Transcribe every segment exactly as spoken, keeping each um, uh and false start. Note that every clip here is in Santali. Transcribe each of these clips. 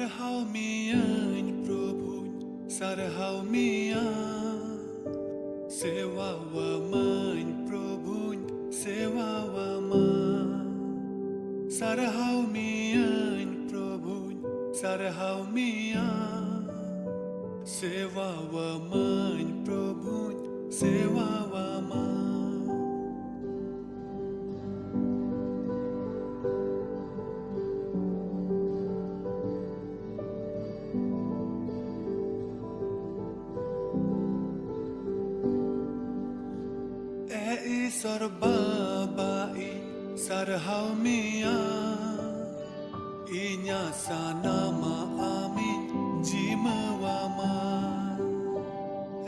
ᱥᱟᱨᱦᱟᱣ ᱢᱤᱭᱟᱹᱧ ᱯᱨᱚᱵᱷᱩᱧ, ᱥᱟᱨᱦᱟᱣ ᱢᱤᱭᱟ᱾ ᱥᱮᱣᱟᱣᱟᱢᱟᱹᱧ ᱯᱨᱚᱵᱷᱩᱧ, ᱥᱮᱣᱟᱣᱟᱢᱟ᱾ ᱥᱟᱨᱦᱟᱣ ᱢᱤᱭᱟᱹᱧ ᱯᱨᱚᱵᱷᱩᱧ, ᱥᱟᱨᱦᱟᱣ ᱢᱤᱭᱟ᱾ ᱥᱮᱣᱟᱣᱟᱢᱟᱹᱧ ᱯᱨᱚᱵᱷᱩᱧ, ᱥᱮᱣᱟᱣᱟᱢᱟ᱾ ᱮ ᱤᱥᱚᱨ ᱵᱟᱵᱟ, ᱤᱧ ᱥᱟᱨᱦᱟᱣ ᱢᱮᱭᱟ, ᱤᱧᱟᱹᱜ ᱥᱟᱱᱟᱢᱟᱜ ᱟᱢᱤᱧ ᱡᱤᱢᱟᱹᱣᱟᱢᱟ᱾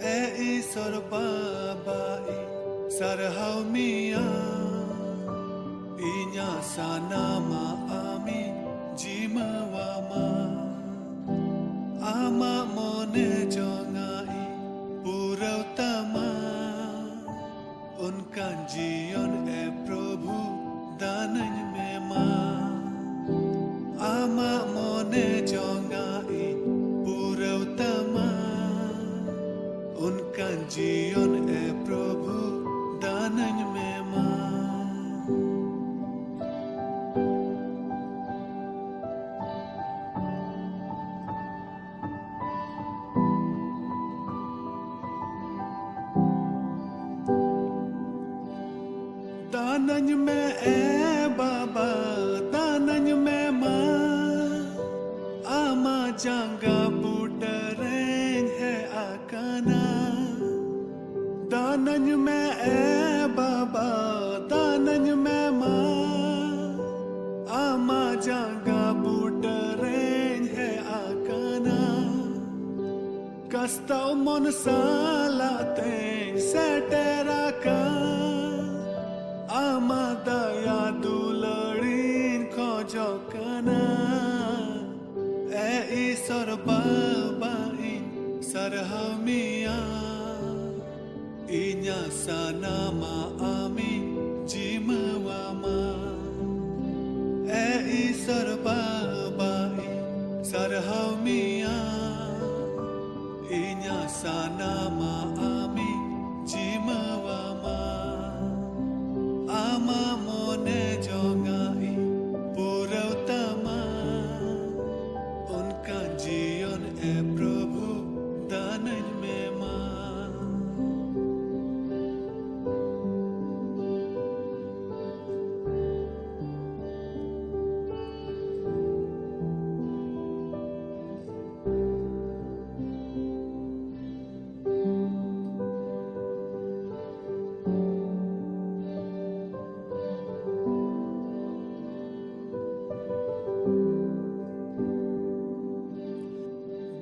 ᱮ ᱤᱥᱚᱨ ᱵᱟᱵᱟ, ᱤᱧ ᱥᱟᱨᱦᱟᱣ ᱢᱮᱭᱟ, ᱤᱧᱟᱹᱜ ᱥᱟᱱᱟᱢᱟᱜ ᱟᱢᱤᱧ ᱡᱤᱢᱟᱹᱣᱟᱢᱟ᱾ ᱟᱢᱟᱜ ᱢᱚᱱᱮ ᱡᱚᱝᱟᱜ ᱤᱧ ᱯᱩᱨᱟᱹᱣ ᱛᱟᱢᱟ, ᱚᱱᱠᱟᱱ ᱡᱤᱭᱚᱱ ᱮ ᱯᱨᱚᱵᱷᱩ ᱫᱟᱱᱟᱹᱧ ᱢᱮ ᱢᱟ᱾ ᱟᱢᱟᱜ ᱢᱚᱱᱮ ᱡᱚᱝᱟᱜ ᱤᱧ ᱯᱩᱨᱟᱹᱣ ᱛᱟᱢᱟ, ᱚᱱᱠᱟᱱ ᱡᱤᱭᱚᱱ ᱮ ᱯᱨᱚᱵᱷᱩ ᱫᱟᱱᱟᱹᱧ ᱢᱮ ᱢᱟ᱾ ᱫᱟᱱᱟᱹᱧ ᱢᱮ ᱮ ᱵᱟᱵᱟ, ᱫᱟᱱᱟᱹᱧ ᱢᱮ ᱢᱟ, ᱟᱢᱟᱜ ᱡᱟᱸᱜᱟ ᱵᱩᱴᱟᱹ ᱨᱮᱧ ᱦᱮᱡ ᱟᱠᱟᱱᱟ᱾ ᱫᱟᱱᱟᱹᱧ ᱢᱮ ᱮ ᱵᱟᱵᱟ, ᱫᱟᱱᱟᱹᱧ ᱢᱮ ᱢᱟ, ᱟᱢᱟᱜ ᱡᱟᱸᱜᱟ ᱵᱩᱴᱟᱹ ᱨᱮᱧ ᱦᱮᱡ ᱟᱠᱟᱱᱟ᱾ ᱠᱟᱥᱛᱟᱣ ᱢᱚᱱ ᱥᱟᱞᱟᱜ ᱛᱮᱧ ᱥᱮᱴᱮᱨ ᱟᱠᱟᱱ, ᱟᱢᱟᱜ ᱫᱟᱭᱟ ᱫᱩᱞᱟᱹᱲᱤᱧ ᱠᱷᱚᱡᱚᱜ ᱠᱟᱱᱟ᱾ ᱮ ᱤᱥᱚᱨ ᱵᱟᱵᱟ, ᱤᱧ ᱥᱟᱨᱦᱟᱣ ᱢᱮᱭᱟ, ᱤᱧᱟᱹᱜ ᱥᱟᱱᱟᱢᱟᱜ ᱟᱢᱤᱧ ᱡᱤᱢᱟᱹᱣᱟᱢᱟ᱾ ᱮ ᱤᱥᱚᱨ ᱵᱟᱵᱟ, ᱤᱧ ᱥᱟᱨ ᱥᱟᱨᱦᱟᱣ ᱢᱮᱭᱟ, ᱤᱧᱟᱹᱜ ᱥᱟᱱᱟᱢᱟᱜ ᱟᱢᱤᱧ ᱡᱤᱢᱟᱹᱣᱟᱢᱟ᱾ ᱟᱢᱟᱜ ᱢᱚᱱᱮ ᱡᱚᱝᱟᱜ ᱤᱧ ᱯᱩᱨᱟᱹᱣ ᱛᱟᱢᱟ, ᱚᱱᱠᱟᱱ ᱡᱤᱭᱚᱱ ᱮ ᱯᱨᱚᱵᱷᱩ ᱫᱟᱱᱟᱹᱧ ᱢᱮ ᱢᱟ᱾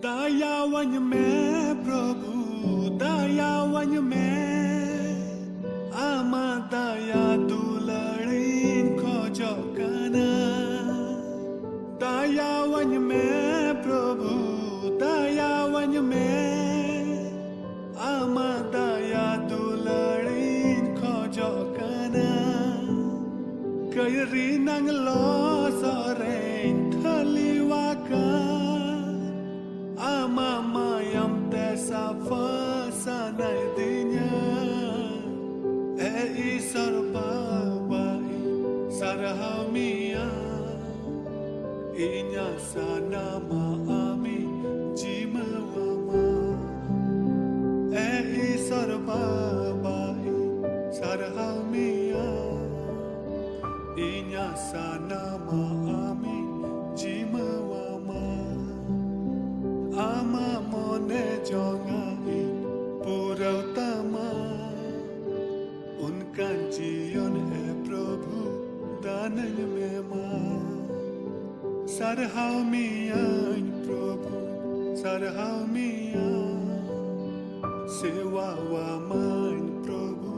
ᱫᱟᱭᱟᱣᱟᱹᱧ ᱢᱮ ᱯᱨᱚᱵᱷᱩ, ᱫᱟᱭᱟᱣᱟᱹᱧ ᱢᱮ, ᱟᱢᱟᱜ ᱫᱟᱭᱟ ᱫᱩᱞᱟᱹᱲᱤᱧ ᱠᱷᱚᱡᱚᱜ ᱠᱟᱱᱟ᱾ ᱫᱟᱭᱟᱣᱟᱹᱧ ᱢᱮ ᱯᱨᱚᱵᱷᱩ, ᱫᱟᱭᱟᱣᱟᱹᱧ ᱢᱮ, ᱟᱢᱟᱜ ᱫᱟᱭᱟ ᱫᱩᱞᱟᱹᱲᱤᱧ ᱠᱷᱚᱡᱚᱜ ᱠᱟᱱᱟ᱾ ᱠᱟᱹᱭᱨᱤ ᱱᱟᱝ ᱞᱚᱥᱚᱫ ᱨᱮᱧ ᱠᱷᱟᱹᱞᱤᱣᱟᱠᱟᱱ, ᱟᱢᱟᱜ ᱢᱟᱭᱟᱢ ᱛᱮ ᱥᱟᱯᱷᱟ ᱥᱟᱱᱟᱭ ᱫᱤᱧᱟ᱾ ᱮ ᱤᱥᱚᱨ ᱵᱟᱵᱟ, ᱤᱧ ᱥᱟᱨᱦᱟᱣ ᱢᱮᱭᱟ, ᱤᱧᱟᱹᱜ ᱥᱟᱱᱟᱢᱟᱜ ᱟᱢᱤᱧ ᱡᱤᱢᱟᱹᱣᱟᱢᱟ᱾ ᱮ ᱤᱥᱚᱨ ᱵᱟᱵᱟ, ᱤᱧ ᱥᱟᱨᱦᱟᱣ ᱢᱮᱭᱟ, ᱤᱧᱟᱹᱜ ᱥᱟᱱᱟᱢᱟᱜ ᱟᱢᱤᱧ ᱡᱤᱢᱟᱹᱣᱟᱢᱟ᱾ ᱟᱢᱟᱜ ᱢᱚᱱᱮ ᱡᱚᱝᱟᱜ ᱤᱧ ᱯᱩᱨᱟᱹᱣ ᱛᱟᱢᱟ, ᱚᱱᱠᱟᱱ ᱡᱤᱭᱚᱱ ᱮ ᱯᱨᱚᱵᱷᱩ ᱫᱟᱱᱟᱹᱧ ᱢᱮ ᱢᱟ᱾ ᱥᱟᱨᱦᱟᱣ ᱢᱮᱭᱟᱹᱧ ᱯᱨᱚᱵᱷᱩ, ᱥᱟᱨᱦᱟᱣ ᱢᱮᱭᱟ᱾ ᱥᱮᱣᱟᱣᱟᱢᱟᱹᱧ ᱯᱨᱚᱵᱷᱩ,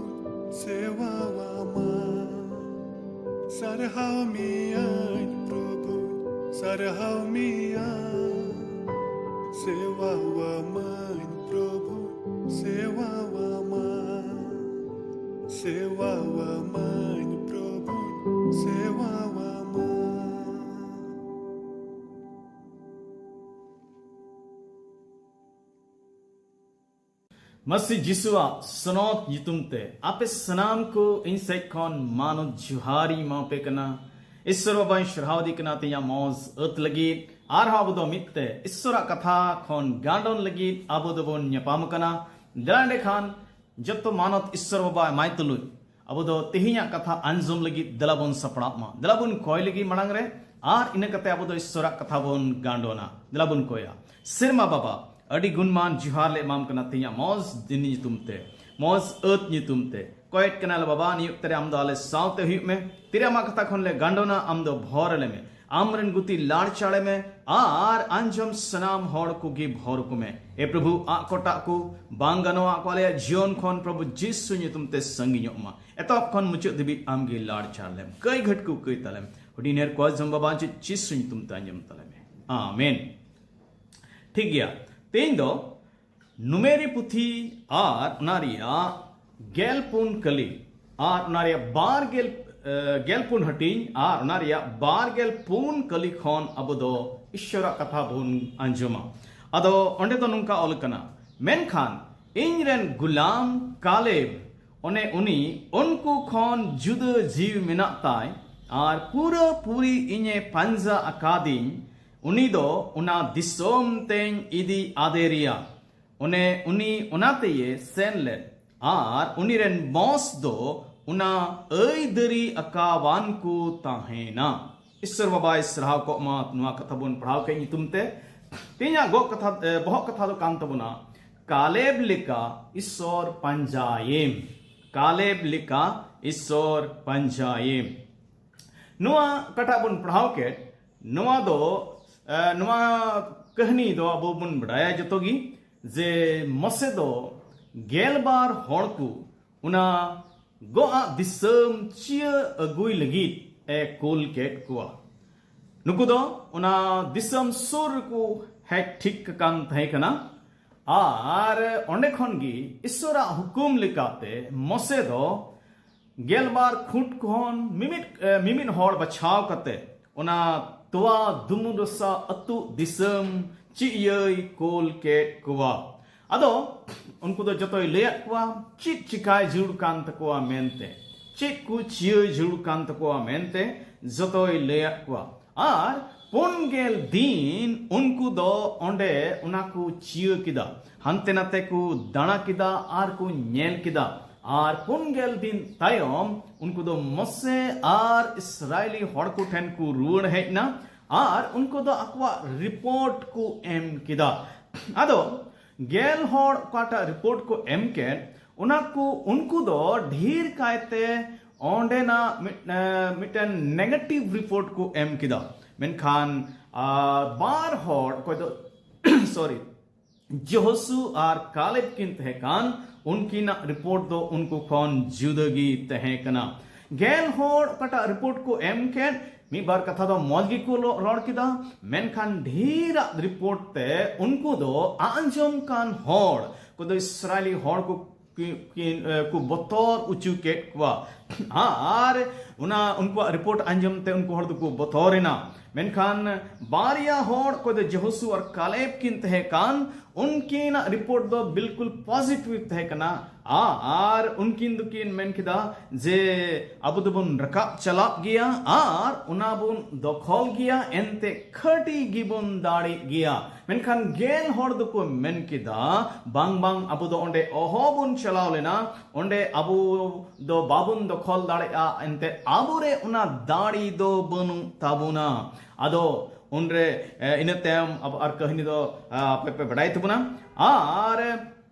ᱥᱮᱣᱟᱣᱟᱢᱟ᱾ ᱥᱟᱨᱦᱟᱣ ᱢᱮᱭᱟᱹᱧ ᱯᱨᱚᱵᱷᱩ, ᱥᱟᱨᱦᱟᱣ ᱢᱮᱭᱟ᱾ ᱥᱮᱣᱟᱣᱟᱢᱟᱹᱧ ᱯᱨᱚᱵᱷᱩ, ᱥᱮᱣᱟᱣᱟᱢᱟ᱾ ᱥᱮᱣᱟᱣᱟᱢᱟᱹᱧ ᱯᱨᱚᱵᱷᱩ, ᱥᱮᱣᱟᱣᱟᱢᱟ᱾ ᱢᱟᱹᱥᱤ ᱡᱤᱥᱩᱣᱟᱜ ᱥᱚᱱᱚᱛ ᱧᱩᱛᱩᱢ ᱛᱮ ᱟᱯᱮ ᱥᱟᱱᱟᱢ ᱠᱚ ᱤᱧ ᱥᱮᱫ ᱠᱷᱚᱱ ᱢᱟᱱᱚᱛ ᱡᱚᱦᱟᱨ ᱤᱧ ᱮᱢᱟ ᱯᱮ ᱠᱟᱱᱟ᱾ ᱤᱥᱥᱚᱨ ᱵᱟᱵᱟᱧ ᱥᱟᱨᱦᱟᱣ ᱫᱤ ᱠᱟᱱᱟ ᱛᱮᱦᱮᱧᱟᱜ ᱢᱚᱡᱽ ᱟᱹᱛ ᱞᱟᱹᱜᱤᱫ᱾ ᱟᱨᱦᱚᱸ ᱟᱵᱚ ᱫᱚ ᱢᱤᱫ ᱛᱮ ᱤᱥᱥᱚᱨᱟᱜ ᱠᱟᱛᱷᱟ ᱠᱷᱚᱱ ᱜᱟᱸᱰᱚᱱ ᱞᱟᱹᱜᱤᱫ ᱟᱵᱚ ᱫᱚᱵᱚᱱ ᱧᱟᱯᱟᱢ ᱠᱟᱱᱟ᱾ ᱫᱮᱞᱟ ᱮᱸᱰᱮᱠᱷᱟᱱ ᱡᱚᱛᱚ ᱢᱟᱱᱚᱛ ᱤᱥᱥᱚᱨ ᱵᱟᱵᱟ ᱮᱢᱟᱭ ᱛᱩᱞᱩᱡ ᱟᱵᱚ ᱫᱚ ᱛᱮᱦᱮᱧᱟᱜ ᱠᱟᱛᱷᱟ ᱟᱸᱡᱚᱢ ᱞᱟᱹᱜᱤᱫ ᱫᱮᱞᱟ ᱵᱚᱱ ᱥᱟᱯᱲᱟᱜ ᱢᱟ᱾ ᱫᱮᱞᱟ ᱵᱚᱱ ᱠᱚᱭ ᱞᱟᱹᱜᱤᱫ ᱢᱟᱲᱟᱝ ᱨᱮ, ᱟᱨ ᱤᱱᱟᱹ ᱠᱟᱛᱮ ᱟᱵᱚ ᱫᱚ ᱤᱥᱥᱚᱨᱟᱜ ᱠᱟᱛᱷᱟ ᱵᱚᱱ ᱜᱟᱸᱰᱚᱱᱟ᱾ ᱫᱮᱞᱟ ᱵᱚᱱ ᱠᱚᱭᱟ᱾ ᱥᱮᱨᱢᱟ ᱵᱟᱵᱟ, ᱟᱹᱰᱤ ᱜᱩᱱᱢᱟᱱ ᱡᱚᱦᱟᱨ ᱞᱮ ᱮᱢᱟᱢ ᱠᱟᱱᱟ ᱛᱮᱦᱮᱧᱟᱜ ᱢᱚᱡᱽ ᱫᱤᱱ ᱧᱩᱛᱩᱢ ᱛᱮ, ᱢᱚᱡᱽ ᱟᱹᱛ ᱧᱩᱛᱩᱢ ᱛᱮ᱾ ᱠᱚᱭᱮᱫ ᱠᱟᱱᱟᱞᱮ ᱵᱟᱵᱟ, ᱱᱤᱭᱟᱹ ᱚᱠᱛᱮ ᱨᱮ ᱟᱢ ᱫᱚ ᱟᱞᱮ ᱥᱟᱶᱛᱮ ᱦᱩᱭᱩᱜ ᱢᱮ᱾ ᱛᱤᱨᱮ ᱟᱢᱟᱜ ᱠᱟᱛᱷᱟ ᱠᱷᱚᱱ ᱞᱮ ᱜᱟᱸᱰᱚᱱᱟ, ᱟᱢ ᱫᱚ ᱵᱷᱚᱨ ᱟᱞᱮ ᱢᱮ᱾ ᱟᱢ ᱨᱮᱱ ᱜᱩᱛᱤ ᱞᱟᱲ ᱪᱟᱲᱮ ᱢᱮ ᱟᱨ ᱟᱸᱡᱚᱢ ᱥᱟᱱᱟᱢ ᱦᱚᱲ ᱠᱚᱜᱮ ᱵᱷᱚᱨ ᱠᱚᱢᱮ᱾ ᱮ ᱯᱨᱚᱵᱷᱩ, ᱟᱜ ᱠᱚᱴᱟᱜ ᱠᱚ ᱵᱟᱝ ᱜᱟᱱᱚᱜ ᱟᱜ ᱠᱚ ᱟᱞᱮᱭᱟᱜ ᱡᱤᱭᱚᱱ ᱠᱷᱚᱱ ᱯᱨᱚᱵᱷᱩ ᱡᱤᱥᱩ ᱧᱩᱛᱩᱢ ᱛᱮ ᱥᱟᱺᱜᱤᱧᱚᱜ ᱢᱟ᱾ ᱮᱛᱚᱦᱚᱵ ᱠᱷᱚᱱ ᱢᱩᱪᱟᱹᱫ ᱫᱷᱟᱹᱵᱤᱡ ᱟᱢᱜᱮ ᱞᱟᱲ ᱪᱟᱲ ᱞᱮᱢ, ᱠᱟᱹᱭ ᱜᱷᱟᱹᱴᱠᱩ ᱠᱟᱹᱭ ᱛᱟᱞᱮᱢ᱾ ᱦᱩᱰᱤᱧ ᱮᱨ ᱠᱚᱣᱟ ᱡᱚᱢ ᱵᱟᱵᱟ ᱡᱤᱥᱩ ᱧᱩᱛᱩᱢ ᱛᱮ ᱟᱸᱡᱚᱢ ᱛᱟᱞᱮ ᱢᱮ᱾ ᱟᱢᱮᱱ᱾ ᱴᱷᱤᱠ ᱜᱮᱭᱟ, ᱛᱮᱦᱮᱧ ᱫᱚ ᱱᱩᱢᱮᱨᱤ ᱯᱩᱛᱷᱤ ᱟᱨ ᱚᱱᱟ ᱨᱮᱭᱟᱜ ᱜᱮᱞ ᱯᱩᱱ ᱠᱟᱹᱞᱤ ᱟᱨ ᱚᱱᱟ ᱨᱮᱭᱟᱜ ᱵᱟᱨ ᱜᱮᱞ, ᱮ, ᱜᱮᱞ ᱯᱩᱱ ᱦᱟᱹᱴᱤᱧ ᱟᱨ ᱚᱱᱟ ᱨᱮᱭᱟᱜ ᱵᱟᱨ ᱜᱮᱞ ᱯᱩᱱ ᱠᱟᱹᱞᱤ ᱠᱷᱚᱱ ᱟᱵᱚ ᱫᱚ ᱤᱥᱥᱚᱨᱟᱜ ᱠᱟᱛᱷᱟ ᱵᱚᱱ ᱟᱸᱡᱚᱢᱟ᱾ ᱟᱫᱚ ᱚᱸᱰᱮ ᱫᱚ ᱱᱚᱝᱠᱟ ᱚᱞ ᱠᱟᱱᱟ, ᱢᱮᱱᱠᱷᱟᱱ ᱤᱧ ᱨᱮᱱ ᱜᱩᱞᱟᱢ ᱠᱟᱞᱮᱵ, ᱚᱱᱮ ᱩᱱᱤ ᱩᱱᱠᱩ ᱠᱷᱚᱱ ᱡᱩᱫᱟᱹ ᱡᱤᱣᱤ ᱢᱮᱱᱟᱜ ᱛᱟᱭ ᱟᱨ ᱯᱩᱨᱟᱹ ᱯᱩᱨᱤ ᱤᱧᱮ ᱯᱟᱸᱡᱟ ᱟᱠᱟᱫᱤᱧ, ᱩᱱᱤ ᱫᱚ ᱚᱱᱟ ᱫᱤᱥᱚᱢ ᱛᱮᱧ ᱤᱫᱤ ᱟᱫᱮ ᱨᱮᱭᱟ᱾ ᱚᱱᱮ ᱩᱱᱤ ᱚᱱᱟ ᱛᱮᱭᱮ ᱥᱮᱱ ᱞᱮᱱ, ᱟᱨ ᱩᱱᱤ ᱨᱮᱱ ᱵᱚᱸᱥ ᱫᱚ ᱚᱱᱟ ᱟᱹᱭᱫᱟᱹᱨᱤ ᱟᱠᱟᱣᱟᱱ ᱠᱚ ᱛᱟᱦᱮᱱᱟ᱾ ᱤᱥᱥᱚᱨ ᱵᱟᱵᱟᱭ ᱥᱟᱨᱦᱟᱣ ᱠᱚᱜ ᱢᱟ᱾ ᱱᱚᱣᱟ ᱠᱟᱛᱷᱟ ᱵᱚᱱ ᱯᱟᱲᱦᱟᱣ ᱠᱮᱫ ᱧᱩᱛᱩᱢ ᱛᱮ ᱛᱮᱦᱮᱧᱟᱜ ᱜᱚᱜ ᱠᱟᱛᱷᱟ, ᱮ, ᱵᱚᱦᱚᱜ ᱠᱟᱛᱷᱟ ᱫᱚ ᱠᱟᱱ ᱛᱟᱵᱚᱱᱟ, ᱠᱟᱞᱮᱵ ᱞᱮᱠᱟ ᱤᱥᱥᱚᱨ ᱯᱟᱸᱡᱟᱭᱮᱢ᱾ ᱠᱟᱞᱮᱵ ᱞᱮᱠᱟ ᱤᱥᱥᱚᱨ ᱯᱟᱸᱡᱟᱭᱮᱢ᱾ ᱱᱚᱣᱟ ᱚᱠᱟᱴᱟᱜ ᱵᱚᱱ ᱯᱟᱲᱦᱟᱣ ᱠᱮᱫ, ᱱᱚᱣᱟ ᱫᱚ, ᱮ, ᱱᱚᱣᱟ ᱠᱟᱹᱦᱱᱤ ᱫᱚ ᱟᱵᱚ ᱵᱚᱱ ᱵᱟᱰᱟᱭᱟ ᱡᱚᱛᱚ ᱜᱮ, ᱡᱮ ᱢᱚᱥᱮ ᱫᱚ ᱜᱮᱞᱵᱟᱨ ᱦᱚᱲ ᱠᱚ ᱚᱱᱟ ᱜᱚᱜ ᱟᱜ ᱫᱤᱥᱚᱢ ᱪᱤᱭᱟᱹ ᱟᱹᱜᱩᱭ ᱞᱟᱹᱜᱤᱫ ᱮ ᱠᱩᱞ ᱠᱮᱫ ᱠᱚᱣᱟ᱾ ᱱᱩᱠᱩ ᱫᱚ ᱚᱱᱟ ᱫᱤᱥᱚᱢ ᱥᱩᱨ ᱨᱮᱠᱚ ᱦᱮᱡ ᱴᱷᱤᱠ ᱟᱠᱟᱱ ᱛᱟᱦᱮᱸ ᱠᱟᱱᱟ, ᱟᱨ ᱚᱸᱰᱮ ᱠᱷᱚᱱ ᱜᱮ ᱤᱥᱥᱚᱨᱟᱜ ᱦᱩᱠᱩᱢ ᱞᱮᱠᱟᱛᱮ ᱢᱚᱥᱮ ᱫᱚ ᱜᱮᱞᱵᱟᱨ ᱠᱷᱩᱸᱴ ᱠᱷᱚᱱ ᱢᱤᱢᱤᱫ, ᱮ, ᱢᱤᱢᱤᱫ ᱦᱚᱲ ᱵᱟᱪᱷᱟᱣ ᱠᱟᱛᱮ ᱚᱱᱟ ᱛᱚᱣᱟ ᱫᱩᱢᱩᱨ ᱨᱟᱥᱟ ᱟᱹᱛᱩ ᱫᱤᱥᱚᱢ ᱪᱤᱭᱟᱹᱭ ᱠᱩᱞ ᱠᱮᱫ ᱠᱚᱣᱟ᱾ ᱟᱫᱚ ᱩᱱᱠᱩ ᱫᱚ ᱡᱚᱛᱚᱭ ᱞᱟᱹᱭᱟᱫ ᱠᱚᱣᱟ ᱪᱮᱫ ᱪᱤᱠᱟᱭ ᱡᱟᱹᱨᱩᱲ ᱠᱟᱱ ᱛᱟᱠᱚᱣᱟ ᱢᱮᱱᱛᱮ, ᱪᱮᱫ ᱠᱚ ᱪᱤᱭᱟᱹ ᱡᱟᱹᱨᱩᱲ ᱠᱟᱱ ᱛᱟᱠᱚᱣᱟ ᱢᱮᱱᱛᱮ ᱡᱚᱛᱚᱭ ᱞᱟᱹᱭᱟᱫ ᱠᱚᱣᱟ᱾ ᱟᱨ ᱯᱩᱱ ᱜᱮᱞ ᱫᱤᱱ ᱩᱱᱠᱩ ᱫᱚ ᱚᱸᱰᱮ ᱚᱱᱟ ᱠᱚ ᱪᱤᱭᱟᱹ ᱠᱮᱫᱟ, ᱦᱟᱱᱛᱮ ᱱᱟᱛᱮ ᱠᱚ ᱫᱟᱬᱟ ᱠᱮᱫᱟ ᱟᱨ ᱠᱚ ᱧᱮᱞ ᱠᱮᱫᱟ᱾ ᱟᱨ ᱯᱩᱱ ᱜᱮᱞ ᱫᱤᱱ ᱛᱟᱭᱚᱢ ᱩᱱᱠᱩ ᱫᱚ ᱢᱚᱥᱮ ᱟᱨ ᱤᱥᱨᱟᱭᱮᱞᱤ ᱦᱚᱲ ᱠᱚ ᱴᱷᱮᱱ ᱠᱚ ᱨᱩᱣᱟᱹᱲ ᱦᱮᱡ ᱮᱱᱟ᱾ ᱟᱨ ᱩᱱᱠᱩ ᱫᱚ ᱟᱠᱚᱣᱟᱜ ᱨᱤᱯᱳᱨᱴ ᱠᱚ ᱮᱢ ᱠᱮᱫᱟ᱾ ᱟᱫᱚ ᱜᱮᱞ ᱦᱚᱲ ᱚᱠᱟᱴᱟᱜ ᱨᱤᱯᱳᱨᱴ ᱠᱚ ᱮᱢ ᱠᱮᱫ, ᱚᱱᱟ ᱠᱚ ᱩᱱᱠᱩ ᱫᱚ ᱰᱷᱮᱨ ᱠᱟᱭᱛᱮ ᱚᱸᱰᱮᱱᱟᱜ ᱢᱤᱫ- ᱮ, ᱢᱤᱫᱴᱮᱱ ᱱᱮᱜᱮᱴᱤᱵᱷ ᱨᱤᱯᱳᱨᱴ ᱠᱚ ᱮᱢ ᱠᱮᱫᱟ᱾ ᱢᱮᱱᱠᱷᱟᱱ ᱟᱨ ᱵᱟᱨ ᱦᱚᱲ ᱚᱠᱚᱭ ᱫᱚ ᱥᱚᱨᱤ, ᱡᱚᱦᱚᱥᱩ ᱟᱨ ᱠᱟᱞᱮᱵ ᱠᱤᱱ ᱛᱟᱦᱮᱸ ᱠᱟᱱ, ᱩᱱᱠᱤᱱᱟᱜ ᱨᱤᱯᱳᱨᱴ ᱫᱚ ᱩᱱᱠᱩ ᱠᱷᱚᱱ ᱡᱩᱫᱟᱹ ᱜᱮ ᱛᱟᱦᱮᱸ ᱠᱟᱱᱟ᱾ ᱜᱮᱞ ᱦᱚᱲ ᱚᱠᱟᱴᱟᱜ ᱨᱤᱯᱳᱨᱴ ᱠᱚ ᱮᱢ ᱠᱮᱫ, ᱢᱤᱫ ᱵᱟᱨ ᱠᱟᱛᱷᱟ ᱫᱚ ᱢᱚᱡᱽ ᱜᱮᱠᱚ ᱞᱚ- ᱨᱚᱲ ᱠᱮᱫᱟ, ᱢᱮᱱᱠᱷᱟᱱ ᱰᱷᱮᱨᱟᱜ ᱨᱤᱯᱳᱨᱴ ᱛᱮ ᱩᱱᱠᱩ ᱫᱚ ᱟᱸᱡᱚᱢ ᱠᱟᱱ ᱦᱚᱲ ᱠᱚᱫᱚ ᱤᱥᱨᱟᱭᱮᱞᱤ ᱦᱚᱲ ᱠᱚ ᱠᱤ- ᱠᱤ- ᱮ, ᱠᱚ ᱵᱚᱛᱚᱨ ᱦᱚᱪᱚ ᱠᱮᱫ ᱠᱚᱣᱟ᱾ ᱟᱨ ᱚᱱᱟ ᱩᱱᱠᱩᱣᱟᱜ ᱨᱤᱯᱳᱨᱴ ᱟᱸᱡᱚᱢ ᱛᱮ ᱩᱱᱠᱩ ᱦᱚᱲ ᱫᱚᱠᱚ ᱵᱚᱛᱚᱨᱮᱱᱟ᱾ ᱢᱮᱱᱠᱷᱟᱱ ᱵᱟᱨᱭᱟ ᱦᱚᱲ ᱚᱠᱚᱭ ᱫᱚ ᱡᱚᱦᱚᱥᱩ ᱟᱨ ᱠᱟᱞᱮᱵ ᱠᱤᱱ ᱛᱟᱦᱮᱸ ᱠᱟᱱ, ᱩᱱᱠᱤᱱᱟᱜ ᱨᱤᱯᱳᱨᱴ ᱫᱚ ᱵᱤᱞᱠᱩᱞ ᱯᱚᱡᱤᱴᱤᱵᱷ ᱛᱟᱦᱮᱸ ᱠᱟᱱᱟ᱾ ᱟ- ᱟᱨ ᱩᱱᱠᱤᱱ ᱫᱚᱠᱤᱱ ᱢᱮᱱ ᱠᱮᱫᱟ ᱡᱮ ᱟᱵᱚ ᱫᱚᱵᱚᱱ ᱨᱟᱠᱟᱵ ᱪᱟᱞᱟᱜ ᱜᱮᱭᱟ ᱟᱨ ᱚᱱᱟ ᱵᱚᱱ ᱫᱚᱠᱷᱚᱞ ᱜᱮᱭᱟ, ᱮᱱᱛᱮ ᱠᱷᱟᱹᱴᱤ ᱜᱮᱵᱚᱱ ᱫᱟᱲᱮᱜ ᱜᱮᱭᱟ᱾ ᱢᱮᱱᱠᱷᱟᱱ ᱜᱮᱞ ᱦᱚᱲ ᱫᱚᱠᱚ ᱢᱮᱱ ᱠᱮᱫᱟ, ᱵᱟᱝ ᱵᱟᱝ, ᱟᱵᱚ ᱫᱚ ᱚᱸᱰᱮ ᱚᱦᱚ ᱵᱚᱱ ᱪᱟᱞᱟᱣ ᱞᱮᱱᱟ, ᱚᱸᱰᱮ ᱟᱵᱚ ᱫᱚ ᱵᱟᱵᱚᱱ ᱫᱚᱠᱷᱚᱞ ᱫᱟᱲᱮᱭᱟᱜᱼᱟ, ᱮᱱᱛᱮ ᱟᱵᱚᱨᱮ ᱚᱱᱟ ᱫᱟᱲᱮ ᱫᱚ ᱵᱟᱹᱱᱩᱜ ᱛᱟᱵᱚᱱᱟ᱾ ᱟᱫᱚ ᱩᱱᱨᱮ ᱮ, ᱤᱱᱟᱹ ᱛᱟᱭᱚᱢ ᱟᱵᱚ ᱟᱨ ᱠᱟᱹᱦᱱᱤ ᱫᱚ ᱟ, ᱟᱯᱮ ᱯᱮ ᱵᱟᱰᱟᱭ ᱛᱟᱵᱚᱱᱟ᱾ ᱟᱨ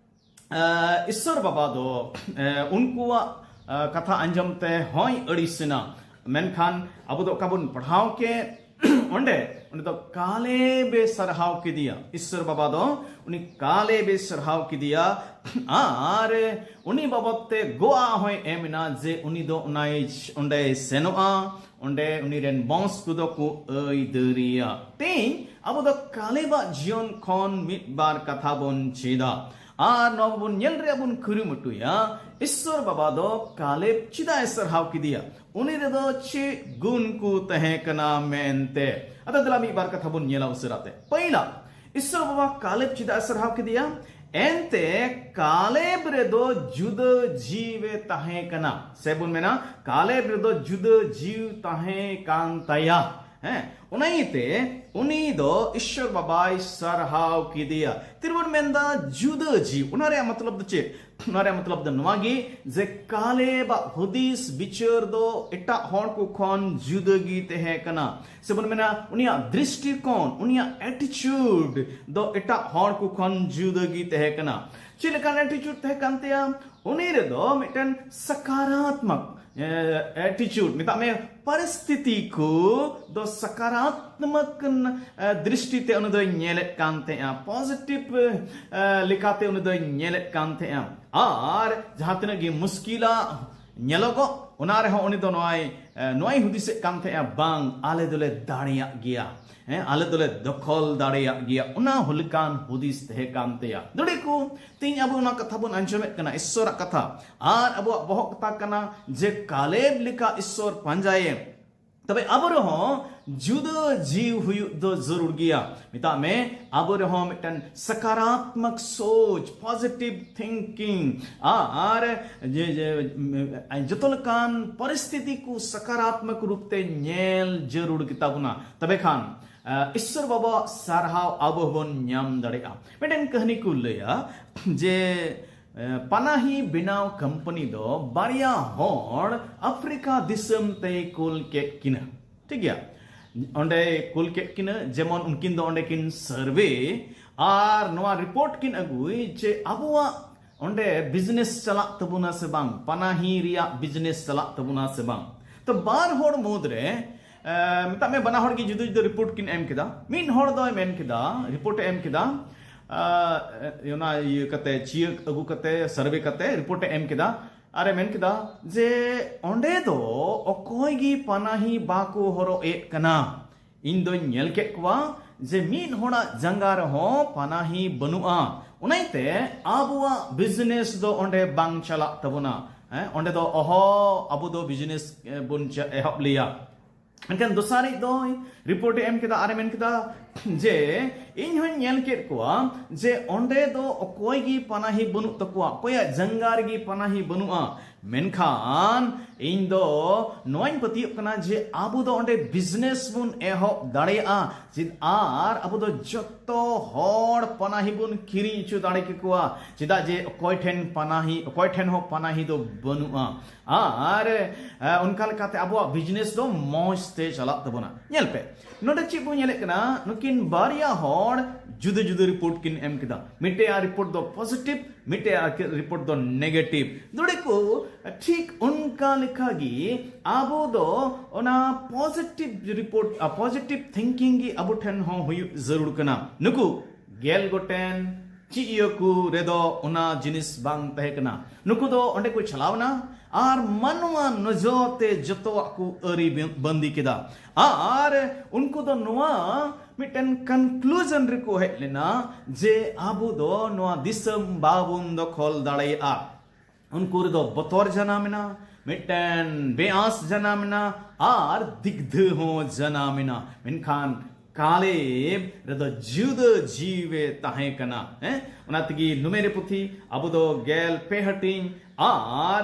ᱮ, ᱤᱥᱥᱚᱨ ᱵᱟᱵᱟ ᱫᱚ ᱮ, ᱩᱱᱠᱩᱣᱟᱜ ᱮ, ᱠᱟᱛᱷᱟ ᱟᱸᱡᱚᱢ ᱛᱮ ᱦᱚᱸᱭ ᱟᱹᱲᱤᱥᱮᱱᱟ᱾ ᱢᱮᱱᱠᱷᱟᱱ ᱟᱵᱚ ᱫᱚ ᱚᱠᱟ ᱵᱚᱱ ᱯᱟᱲᱦᱟᱣ ᱠᱮᱫ, ᱚᱸᱰᱮ ᱚᱸᱰᱮ ᱫᱚ ᱠᱟᱞᱮᱵᱮ ᱥᱟᱨᱦᱟᱣ ᱠᱮᱫᱮᱭᱟ᱾ ᱤᱥᱥᱚᱨ ᱵᱟᱵᱟ ᱫᱚ ᱩᱱᱤ ᱠᱟᱞᱮᱵᱮ ᱥᱟᱨᱦᱟᱣ ᱠᱮᱫᱮᱭᱟ᱾ ᱟᱨ ᱩᱱᱤ ᱵᱟᱵᱚᱫ ᱛᱮ ᱜᱚᱣᱟ ᱦᱚᱸᱭ ᱮᱢ ᱮᱱᱟ ᱡᱮ ᱩᱱᱤ ᱫᱚ ᱚᱱᱟᱭ ᱚᱸᱰᱮᱭ ᱥᱮᱱᱚᱜᱼᱟ, ᱚᱸᱰᱮ ᱩᱱᱤ ᱨᱮᱱ ᱵᱚᱝᱥ ᱠᱚᱫᱚ ᱠᱚ ᱟᱹᱭᱫᱟᱹᱨᱤᱭᱟ᱾ ᱛᱮᱦᱮᱧ ᱟᱵᱚ ᱫᱚ ᱠᱟᱞᱮᱵᱟᱜ ᱡᱤᱭᱚᱱ ᱠᱷᱚᱱ ᱢᱤᱫ ᱵᱟᱨ ᱠᱟᱛᱷᱟ ᱵᱚᱱ ᱪᱮᱫᱟ᱾ ᱟᱨ ᱱᱚᱣᱟ ᱵᱚᱱ ᱧᱮᱞ ᱨᱮᱭᱟᱜ ᱵᱚᱱ ᱠᱩᱨᱩᱢᱩᱴᱩᱭᱟ, ᱤᱥᱥᱚᱨ ᱵᱟᱵᱟ ᱫᱚ ᱠᱟᱞᱮᱵ ᱪᱮᱫᱟᱜ ᱮ ᱥᱟᱨᱦᱟᱣ ᱠᱮᱫᱮᱭᱟ? ᱩᱱᱤ ᱨᱮᱫᱚ ᱪᱮᱫ ᱜᱩᱱ ᱠᱚ ᱛᱟᱦᱮᱸ ᱠᱟᱱᱟ ᱢᱮᱱᱛᱮ? ᱟᱫᱚ ᱫᱮᱞᱟ ᱢᱤᱫ ᱵᱟᱨ ᱠᱟᱛᱷᱟ ᱵᱚᱱ ᱧᱮᱞᱟ ᱩᱥᱟᱹᱨᱟ ᱛᱮ᱾ ᱯᱟᱹᱭᱞᱟ, ᱤᱥᱥᱚᱨ ᱵᱟᱵᱟ ᱠᱟᱞᱮᱵ ᱪᱮᱫᱟᱜ ᱮ ᱥᱟᱨᱦᱟᱣ ᱠᱮᱫᱮᱭᱟ? ᱮᱱᱛᱮ ᱠᱟᱞᱮᱵ ᱨᱮᱫᱚ ᱡᱩᱫᱟᱹ ᱡᱤᱣᱤ ᱛᱟᱦᱮᱸ ᱠᱟᱱᱟ᱾ ᱥᱮ ᱵᱚᱱ ᱢᱮᱱᱟ, ᱠᱟᱞᱮᱵ ᱨᱮᱫᱚ ᱡᱩᱫᱟᱹ ᱡᱤᱣᱤ ᱛᱟᱦᱮᱸ ᱠᱟᱱ ᱛᱟᱭᱟ᱾ ᱦᱮᱸ, ᱚᱱᱟ ᱤᱭᱟᱹᱛᱮ ᱩᱱᱤ ᱫᱚ ᱤᱥᱥᱚᱨ ᱵᱟᱵᱟᱭ ᱥᱟᱨᱦᱟᱣ ᱠᱮᱫᱮᱭᱟ᱾ ᱛᱤᱨᱵᱚᱱ ᱢᱮᱱᱫᱟ ᱡᱩᱫᱟᱹ ᱡᱤᱣᱤ, ᱚᱱᱟ ᱨᱮᱭᱟᱜ ᱢᱚᱛᱞᱚᱵ ᱫᱚ ᱪᱮᱫ? ᱚᱱᱟ ᱨᱮᱭᱟᱜ ᱢᱚᱛᱞᱚᱵ ᱫᱚ ᱱᱚᱣᱟ ᱜᱮ, ᱡᱮ ᱠᱟᱞᱮᱵᱟᱜ ᱦᱩᱫᱤᱥ ᱵᱤᱪᱟᱹᱨ ᱫᱚ ᱮᱴᱟᱜ ᱦᱚᱲ ᱠᱚ ᱠᱷᱚᱱ ᱡᱩᱫᱟᱹ ᱜᱮ ᱛᱟᱦᱮᱸ ᱠᱟᱱᱟ᱾ ᱥᱮ ᱵᱚᱱ ᱢᱮᱱᱟ, ᱩᱱᱤᱭᱟᱜ ᱫᱨᱤᱥᱴᱤᱠᱳᱱ, ᱩᱱᱤᱭᱟᱜ ᱮᱴᱤᱪᱩᱰ ᱫᱚ ᱮᱴᱟᱜ ᱦᱚᱲ ᱠᱚ ᱠᱷᱚᱱ ᱡᱩᱫᱟᱹ ᱜᱮ ᱛᱟᱦᱮᱸ ᱠᱟᱱᱟ᱾ ᱪᱮᱫ ᱞᱮᱠᱟᱱ ᱮᱴᱤᱪᱩᱰ ᱛᱟᱦᱮᱸ ᱠᱟᱱ ᱛᱟᱭᱟ? ᱩᱱᱤ ᱨᱮᱫᱚ ᱢᱤᱫᱴᱮᱱ ᱥᱟᱠᱟᱨᱟᱛᱢᱚᱠ ᱮᱴᱤᱪᱩᱰ, ᱢᱮᱛᱟᱜ ᱢᱮ, ᱯᱚᱨᱤᱥᱛᱷᱤᱛᱤ ᱠᱚ ᱫᱚ ᱥᱟᱠᱟᱨᱟᱛᱢᱚᱠ ᱫᱨᱤᱥᱴᱤ ᱛᱮ ᱩᱱᱤ ᱫᱚᱭ ᱧᱮᱞᱮᱫ ᱠᱟᱱ ᱛᱟᱦᱮᱸᱜᱼᱟ, ᱯᱚᱡᱤᱴᱤᱵᱷ ᱞᱮᱠᱟᱛᱮ ᱩᱱᱤ ᱫᱚᱭ ᱧᱮᱞᱮᱫ ᱠᱟᱱ ᱛᱟᱦᱮᱸᱜᱼᱟ᱾ ᱟᱨ ᱡᱟᱦᱟᱸ ᱛᱤᱱᱟᱹᱜ ᱜᱮ ᱢᱩᱥᱠᱤᱞᱟᱜ ᱧᱮᱞᱚᱜᱚᱜ, ᱚᱱᱟ ᱨᱮᱦᱚᱸ ᱩᱱᱤ ᱫᱚ ᱱᱚᱣᱟᱭ, ᱮ, ᱱᱚᱣᱟᱭ ᱦᱩᱫᱤᱥᱮᱫ ᱠᱟᱱ ᱛᱟᱦᱮᱸᱜᱼᱟ, ᱵᱟᱝ, ᱟᱞᱮ ᱫᱚᱞᱮ ᱫᱟᱲᱮᱭᱟᱜ ᱜᱮᱭᱟ, ᱦᱮᱸ, ᱟᱞᱮ ᱫᱚᱞᱮ ᱫᱚᱠᱷᱚᱞ ᱫᱟᱲᱮᱭᱟᱜ ᱜᱮᱭᱟ, ᱚᱱᱟ ᱦᱚᱸ ᱞᱮᱠᱟᱱ ᱦᱩᱫᱤᱥ ᱛᱟᱦᱮᱸ ᱠᱟᱱ ᱛᱟᱭᱟ᱾ ᱫᱟᱲᱮ ᱠᱚ, ᱛᱮᱦᱮᱧ ᱟᱵᱚ ᱚᱱᱟ ᱠᱟᱛᱷᱟ ᱵᱚᱱ ᱟᱸᱡᱚᱢᱮᱫ ᱠᱟᱱᱟ, ᱤᱥᱥᱚᱨᱟᱜ ᱠᱟᱛᱷᱟ, ᱟᱨ ᱟᱵᱚᱣᱟᱜ ᱵᱚᱦᱚᱜ ᱠᱟᱛᱷᱟ ᱠᱟᱱᱟ ᱡᱮ ᱠᱟᱞᱮᱵ ᱞᱮᱠᱟ ᱤᱥᱥᱚᱨ ᱯᱟᱸᱡᱟᱭᱮᱢ᱾ ᱛᱚᱵᱮ ᱟᱵᱚ ᱨᱮᱦᱚᱸ ᱡᱩᱫᱟᱹ ᱡᱤᱣᱤ ᱦᱩᱭᱩᱜ ᱫᱚ ᱡᱟᱹᱨᱩᱲ ᱜᱮᱭᱟ᱾ ᱢᱮᱛᱟᱜ ᱢᱮ, ᱟᱵᱚ ᱨᱮᱦᱚᱸ ᱢᱤᱫᱴᱟᱝ ᱥᱟᱠᱟᱨᱟᱛᱢᱚᱠ ᱥᱳᱪ, ᱯᱚᱡᱤᱴᱤᱵᱷ ᱛᱷᱤᱝᱠᱤᱝ, ᱟᱨ ᱡᱮ, ᱡᱮ, ᱡᱚᱛᱚ ᱞᱮᱠᱟᱱ ᱯᱚᱨᱤᱥᱛᱷᱤᱛᱤ ᱠᱚ ᱥᱟᱠᱟᱨᱟᱛᱢᱚᱠ ᱨᱩᱯ ᱛᱮ ᱧᱮᱞ ᱡᱟᱹᱨᱩᱲ ᱜᱮᱛᱟ ᱵᱚᱱᱟ᱾ ᱛᱚᱵᱮ ᱠᱷᱟᱱ, ᱟ, ᱤᱥᱥᱚᱨ ᱵᱟᱵᱟᱣᱟᱜ ᱥᱟᱨᱦᱟᱣ ᱟᱵᱚ ᱵᱚᱱ ᱧᱟᱢ ᱫᱟᱲᱮᱭᱟᱜᱼᱟ᱾ ᱢᱤᱫᱴᱮᱱ ᱠᱟᱹᱦᱱᱤ ᱠᱚ ᱞᱟᱹᱭᱟ ᱡᱮ, ᱮ, ᱯᱟᱱᱟᱦᱤ ᱵᱮᱱᱟᱣ ᱠᱳᱢᱯᱟᱱᱤ ᱫᱚ ᱵᱟᱨᱭᱟ ᱦᱚᱲ ᱟᱯᱷᱨᱤᱠᱟ ᱫᱤᱥᱚᱢ ᱛᱮᱭ ᱠᱩᱞ ᱠᱮᱫ ᱠᱤᱱᱟ᱾ ᱴᱷᱤᱠ ᱜᱮᱭᱟ, ᱚᱸᱰᱮ ᱠᱩᱞ ᱠᱮᱫ ᱠᱤᱱᱟ, ᱡᱮᱢᱚᱱ ᱩᱱᱠᱤᱱ ᱫᱚ ᱚᱸᱰᱮ ᱠᱤᱱ ᱥᱟᱨᱵᱷᱮ ᱟᱨ ᱱᱚᱣᱟ ᱨᱤᱯᱳᱨᱴ ᱠᱤᱱ ᱟᱹᱜᱩᱭ ᱡᱮ ᱟᱵᱚᱣᱟᱜ ᱚᱸᱰᱮ ᱵᱤᱡᱽᱱᱮᱥ ᱪᱟᱞᱟᱜ ᱛᱟᱵᱚᱱᱟ ᱥᱮ ᱵᱟᱝ, ᱯᱟᱱᱟᱦᱤ ᱨᱮᱭᱟᱜ ᱵᱤᱡᱽᱱᱮᱥ ᱪᱟᱞᱟᱜ ᱛᱟᱵᱚᱱᱟ ᱥᱮ ᱵᱟᱝ᱾ ᱛᱚ ᱵᱟᱨ ᱦᱚᱲ ᱢᱩᱫᱽᱨᱮ, ᱮ, ᱢᱮᱛᱟᱜ ᱢᱮ, ᱵᱟᱱᱟ ᱦᱚᱲ ᱜᱮ ᱡᱩᱫᱟᱹ ᱡᱩᱫᱟᱹ ᱨᱤᱯᱳᱨᱴ ᱠᱤᱱ ᱮᱢ ᱠᱮᱫᱟ᱾ ᱢᱤᱫ ᱦᱚᱲ ᱫᱚᱭ ᱢᱮᱱ ᱠᱮᱫᱟ, ᱨᱤᱯᱳᱨᱴ ᱮ ᱮᱢ ᱠᱮᱫᱟ, ᱟ, ᱮ, ᱚᱱᱟ ᱤᱭᱟᱹ ᱠᱟᱛᱮ, ᱪᱤᱭᱟᱹ ᱟᱹᱜᱩ ᱠᱟᱛᱮ, ᱥᱟᱨᱵᱷᱮ ᱠᱟᱛᱮ ᱨᱤᱯᱳᱨᱴ ᱮ ᱮᱢ ᱠᱮᱫᱟ᱾ ᱟᱨᱮ ᱢᱮᱱ ᱠᱮᱫᱟ ᱡᱮ ᱚᱸᱰᱮ ᱫᱚ ᱚᱠᱚᱭ ᱜᱮ ᱯᱟᱱᱟᱦᱤ ᱵᱟᱠᱚ ᱦᱚᱨᱚᱜ ᱮᱫ ᱠᱟᱱᱟ᱾ ᱤᱧ ᱫᱚᱧ ᱧᱮᱞ ᱠᱮᱫ ᱠᱚᱣᱟ ᱡᱮ ᱢᱤᱫ ᱦᱚᱲᱟᱜ ᱡᱟᱸᱜᱟ ᱨᱮᱦᱚᱸ ᱯᱟᱱᱟᱦᱤ ᱵᱟᱹᱱᱩᱜᱼᱟ᱾ ᱚᱱᱟᱛᱮ ᱟᱵᱚᱣᱟᱜ ᱵᱤᱡᱽᱱᱮᱥ ᱫᱚ ᱚᱸᱰᱮ ᱵᱟᱝ ᱪᱟᱞᱟᱜ ᱛᱟᱵᱚᱱᱟ᱾ ᱦᱮᱸ, ᱚᱸᱰᱮ ᱫᱚ ᱚᱦᱚ ᱟᱵᱚ ᱫᱚ ᱵᱤᱡᱽᱱᱮᱥ, ᱮ, ᱵᱚᱱ ᱪᱟ-, ᱮᱦᱚᱵ ᱞᱮᱭᱟ᱾ ᱢᱮᱱᱠᱷᱟᱱ ᱫᱚᱥᱟᱨᱤᱡ ᱫᱚᱭ ᱨᱤᱯᱳᱨᱴ ᱮ ᱮᱢ ᱠᱮᱫᱟ ᱟᱨᱮ ᱢᱮᱱ ᱠᱮᱫᱟ, ᱡᱮ ᱤᱧ ᱦᱚᱧ ᱧᱮᱞ ᱠᱮᱫ ᱠᱚᱣᱟ ᱡᱮ ᱚᱸᱰᱮ ᱫᱚ ᱚᱠᱚᱭ ᱜᱮ ᱯᱟᱱᱟᱦᱤ ᱵᱟᱹᱱᱩᱜ ᱛᱟᱠᱚᱣᱟ, ᱚᱠᱚᱭᱟᱜ ᱡᱟᱸᱜᱟ ᱨᱮᱜᱮ ᱯᱟᱱᱟᱦᱤ ᱵᱟᱹᱱᱩᱜᱼᱟ᱾ ᱢᱮᱱᱠᱷᱟᱱ ᱤᱧ ᱫᱚ ᱱᱚᱣᱟᱧ ᱯᱟᱹᱛᱭᱟᱹᱜ ᱠᱟᱱᱟ ᱡᱮ ᱟᱵᱚ ᱫᱚ ᱚᱸᱰᱮ ᱵᱤᱡᱽᱱᱮᱥ ᱵᱚᱱ ᱮᱦᱚᱵ ᱫᱟᱲᱮᱭᱟᱜᱼᱟ᱾ ᱪᱮᱫ, ᱟᱨ ᱟᱵᱚ ᱫᱚ ᱡᱚᱛᱚ ᱦᱚᱲ ᱯᱟᱱᱟᱦᱤ ᱵᱚᱱ ᱠᱤᱨᱤᱧ ᱦᱚᱪᱚ ᱫᱟᱲᱮ ᱠᱮᱠᱚᱣᱟ᱾ ᱪᱮᱫᱟᱜ ᱡᱮ ᱚᱠᱚᱭ ᱴᱷᱮᱱ ᱯᱟᱱᱟᱦᱤ, ᱚᱠᱚᱭ ᱴᱷᱮᱱ ᱦᱚᱸ ᱯᱟᱱᱟᱦᱤ ᱫᱚ ᱵᱟᱹᱱᱩᱜᱼᱟ᱾ ᱟᱨ ᱮ, ᱚᱱᱠᱟ ᱞᱮᱠᱟᱛᱮ ᱟᱵᱚᱣᱟᱜ ᱵᱤᱡᱽᱱᱮᱥ ᱫᱚ ᱢᱚᱡᱽ ᱛᱮ ᱪᱟᱞᱟᱜ ᱛᱟᱵᱚᱱᱟ᱾ ᱧᱮᱞ ᱯᱮ, ᱱᱚᱰᱮ ᱪᱮᱫ ᱵᱚᱱ ᱧᱮᱞᱮᱫ ᱠᱟᱱᱟ? ᱱᱩᱠᱤᱱ ᱵᱟᱨᱭᱟ ᱦᱚᱲ ᱡᱩᱫᱟᱹ ᱡᱩᱫᱟᱹ ᱨᱤᱯᱳᱨᱴ ᱠᱤᱱ ᱮᱢ ᱠᱮᱫᱟ᱾ ᱢᱤᱫᱴᱮᱡ ᱟᱜ ᱨᱤᱯᱳᱨᱴ ᱫᱚ ᱯᱚᱡᱤᱴᱤᱵᱷ, ᱢᱤᱫᱴᱮᱡ ᱟᱜ ᱨᱤᱯᱳᱨᱴ ᱫᱚ ᱱᱮᱜᱮᱴᱤᱵᱷ᱾ ᱫᱩᱲᱤ ᱠᱚ, ᱴᱷᱤᱠ ᱚᱱᱠᱟ ᱞᱮᱠᱟ ᱜᱮ ᱟᱵᱚ ᱫᱚ ᱚᱱᱟ ᱯᱚᱡᱤᱴᱤᱵᱷ ᱨᱤᱯᱳᱨᱴ, ᱯᱚᱡᱤᱴᱤᱵᱷ ᱛᱷᱤᱝᱠᱤᱝ ᱜᱮ ᱟᱵᱚ ᱴᱷᱮᱱ ᱦᱚᱸ ᱦᱩᱭᱩᱜ ᱡᱟᱹᱨᱩᱲ ᱠᱟᱱᱟ᱾ ᱱᱩᱠᱩ ᱜᱮᱞ ᱜᱚᱴᱮᱱ ᱪᱮᱫ ᱤᱭᱟᱹ ᱠᱚ ᱨᱮᱫᱚ ᱚᱱᱟ ᱡᱤᱱᱤᱥ ᱵᱟᱝ ᱛᱟᱦᱮᱸ ᱠᱟᱱᱟ᱾ ᱱᱩᱠᱩ ᱫᱚ ᱚᱸᱰᱮ ᱠᱚ ᱪᱟᱞᱟᱣ ᱮᱱᱟ ᱟᱨ ᱢᱟᱱᱣᱟ ᱱᱚᱡᱚᱨ ᱛᱮ ᱡᱚᱛᱚᱣᱟᱜ ᱠᱚ ᱟᱹᱨᱤ ᱵᱟᱹᱱᱫᱤ ᱠᱮᱫᱟ᱾ ᱟᱨ ᱩᱱᱠᱩ ᱫᱚ ᱱᱚᱣᱟ ᱢᱤᱫᱴᱮᱱ ᱠᱚᱱᱠᱞᱩᱡᱚᱱ ᱨᱮᱠᱚ ᱦᱮᱡ ᱞᱮᱱᱟ ᱡᱮ ᱟᱵᱚ ᱫᱚ ᱱᱚᱣᱟ ᱫᱤᱥᱚᱢ ᱵᱟᱵᱚᱱ ᱫᱚᱠᱷᱚᱞ ᱫᱟᱲᱮᱭᱟᱜᱼᱟ᱾ ᱩᱱᱠᱩ ᱨᱮᱫᱚ ᱵᱚᱛᱚᱨ ᱡᱟᱱᱟᱢ ᱮᱱᱟ, ᱢᱤᱫᱴᱮᱱ ᱵᱮᱟᱸᱥ ᱡᱟᱱᱟᱢ ᱮᱱᱟ, ᱟᱨ ᱫᱤᱜᱽᱫᱷᱟᱹ ᱦᱚᱸ ᱡᱟᱱᱟᱢ ᱮᱱᱟ᱾ ᱢᱮᱱᱠᱷᱟᱱ ᱠᱟᱞᱮᱵ ᱨᱮᱫᱚ ᱡᱩᱫᱟᱹ ᱡᱤᱣᱮ ᱛᱟᱦᱮᱸ ᱠᱟᱱᱟ᱾ ᱦᱮᱸ, ᱚᱱᱟ ᱛᱮᱜᱮ ᱱᱩᱢᱮᱨᱤ ᱯᱩᱛᱷᱤ ᱟᱵᱚ ᱫᱚ ᱜᱮᱞ ᱯᱮ ᱦᱟᱹᱴᱤᱧ ᱟᱨ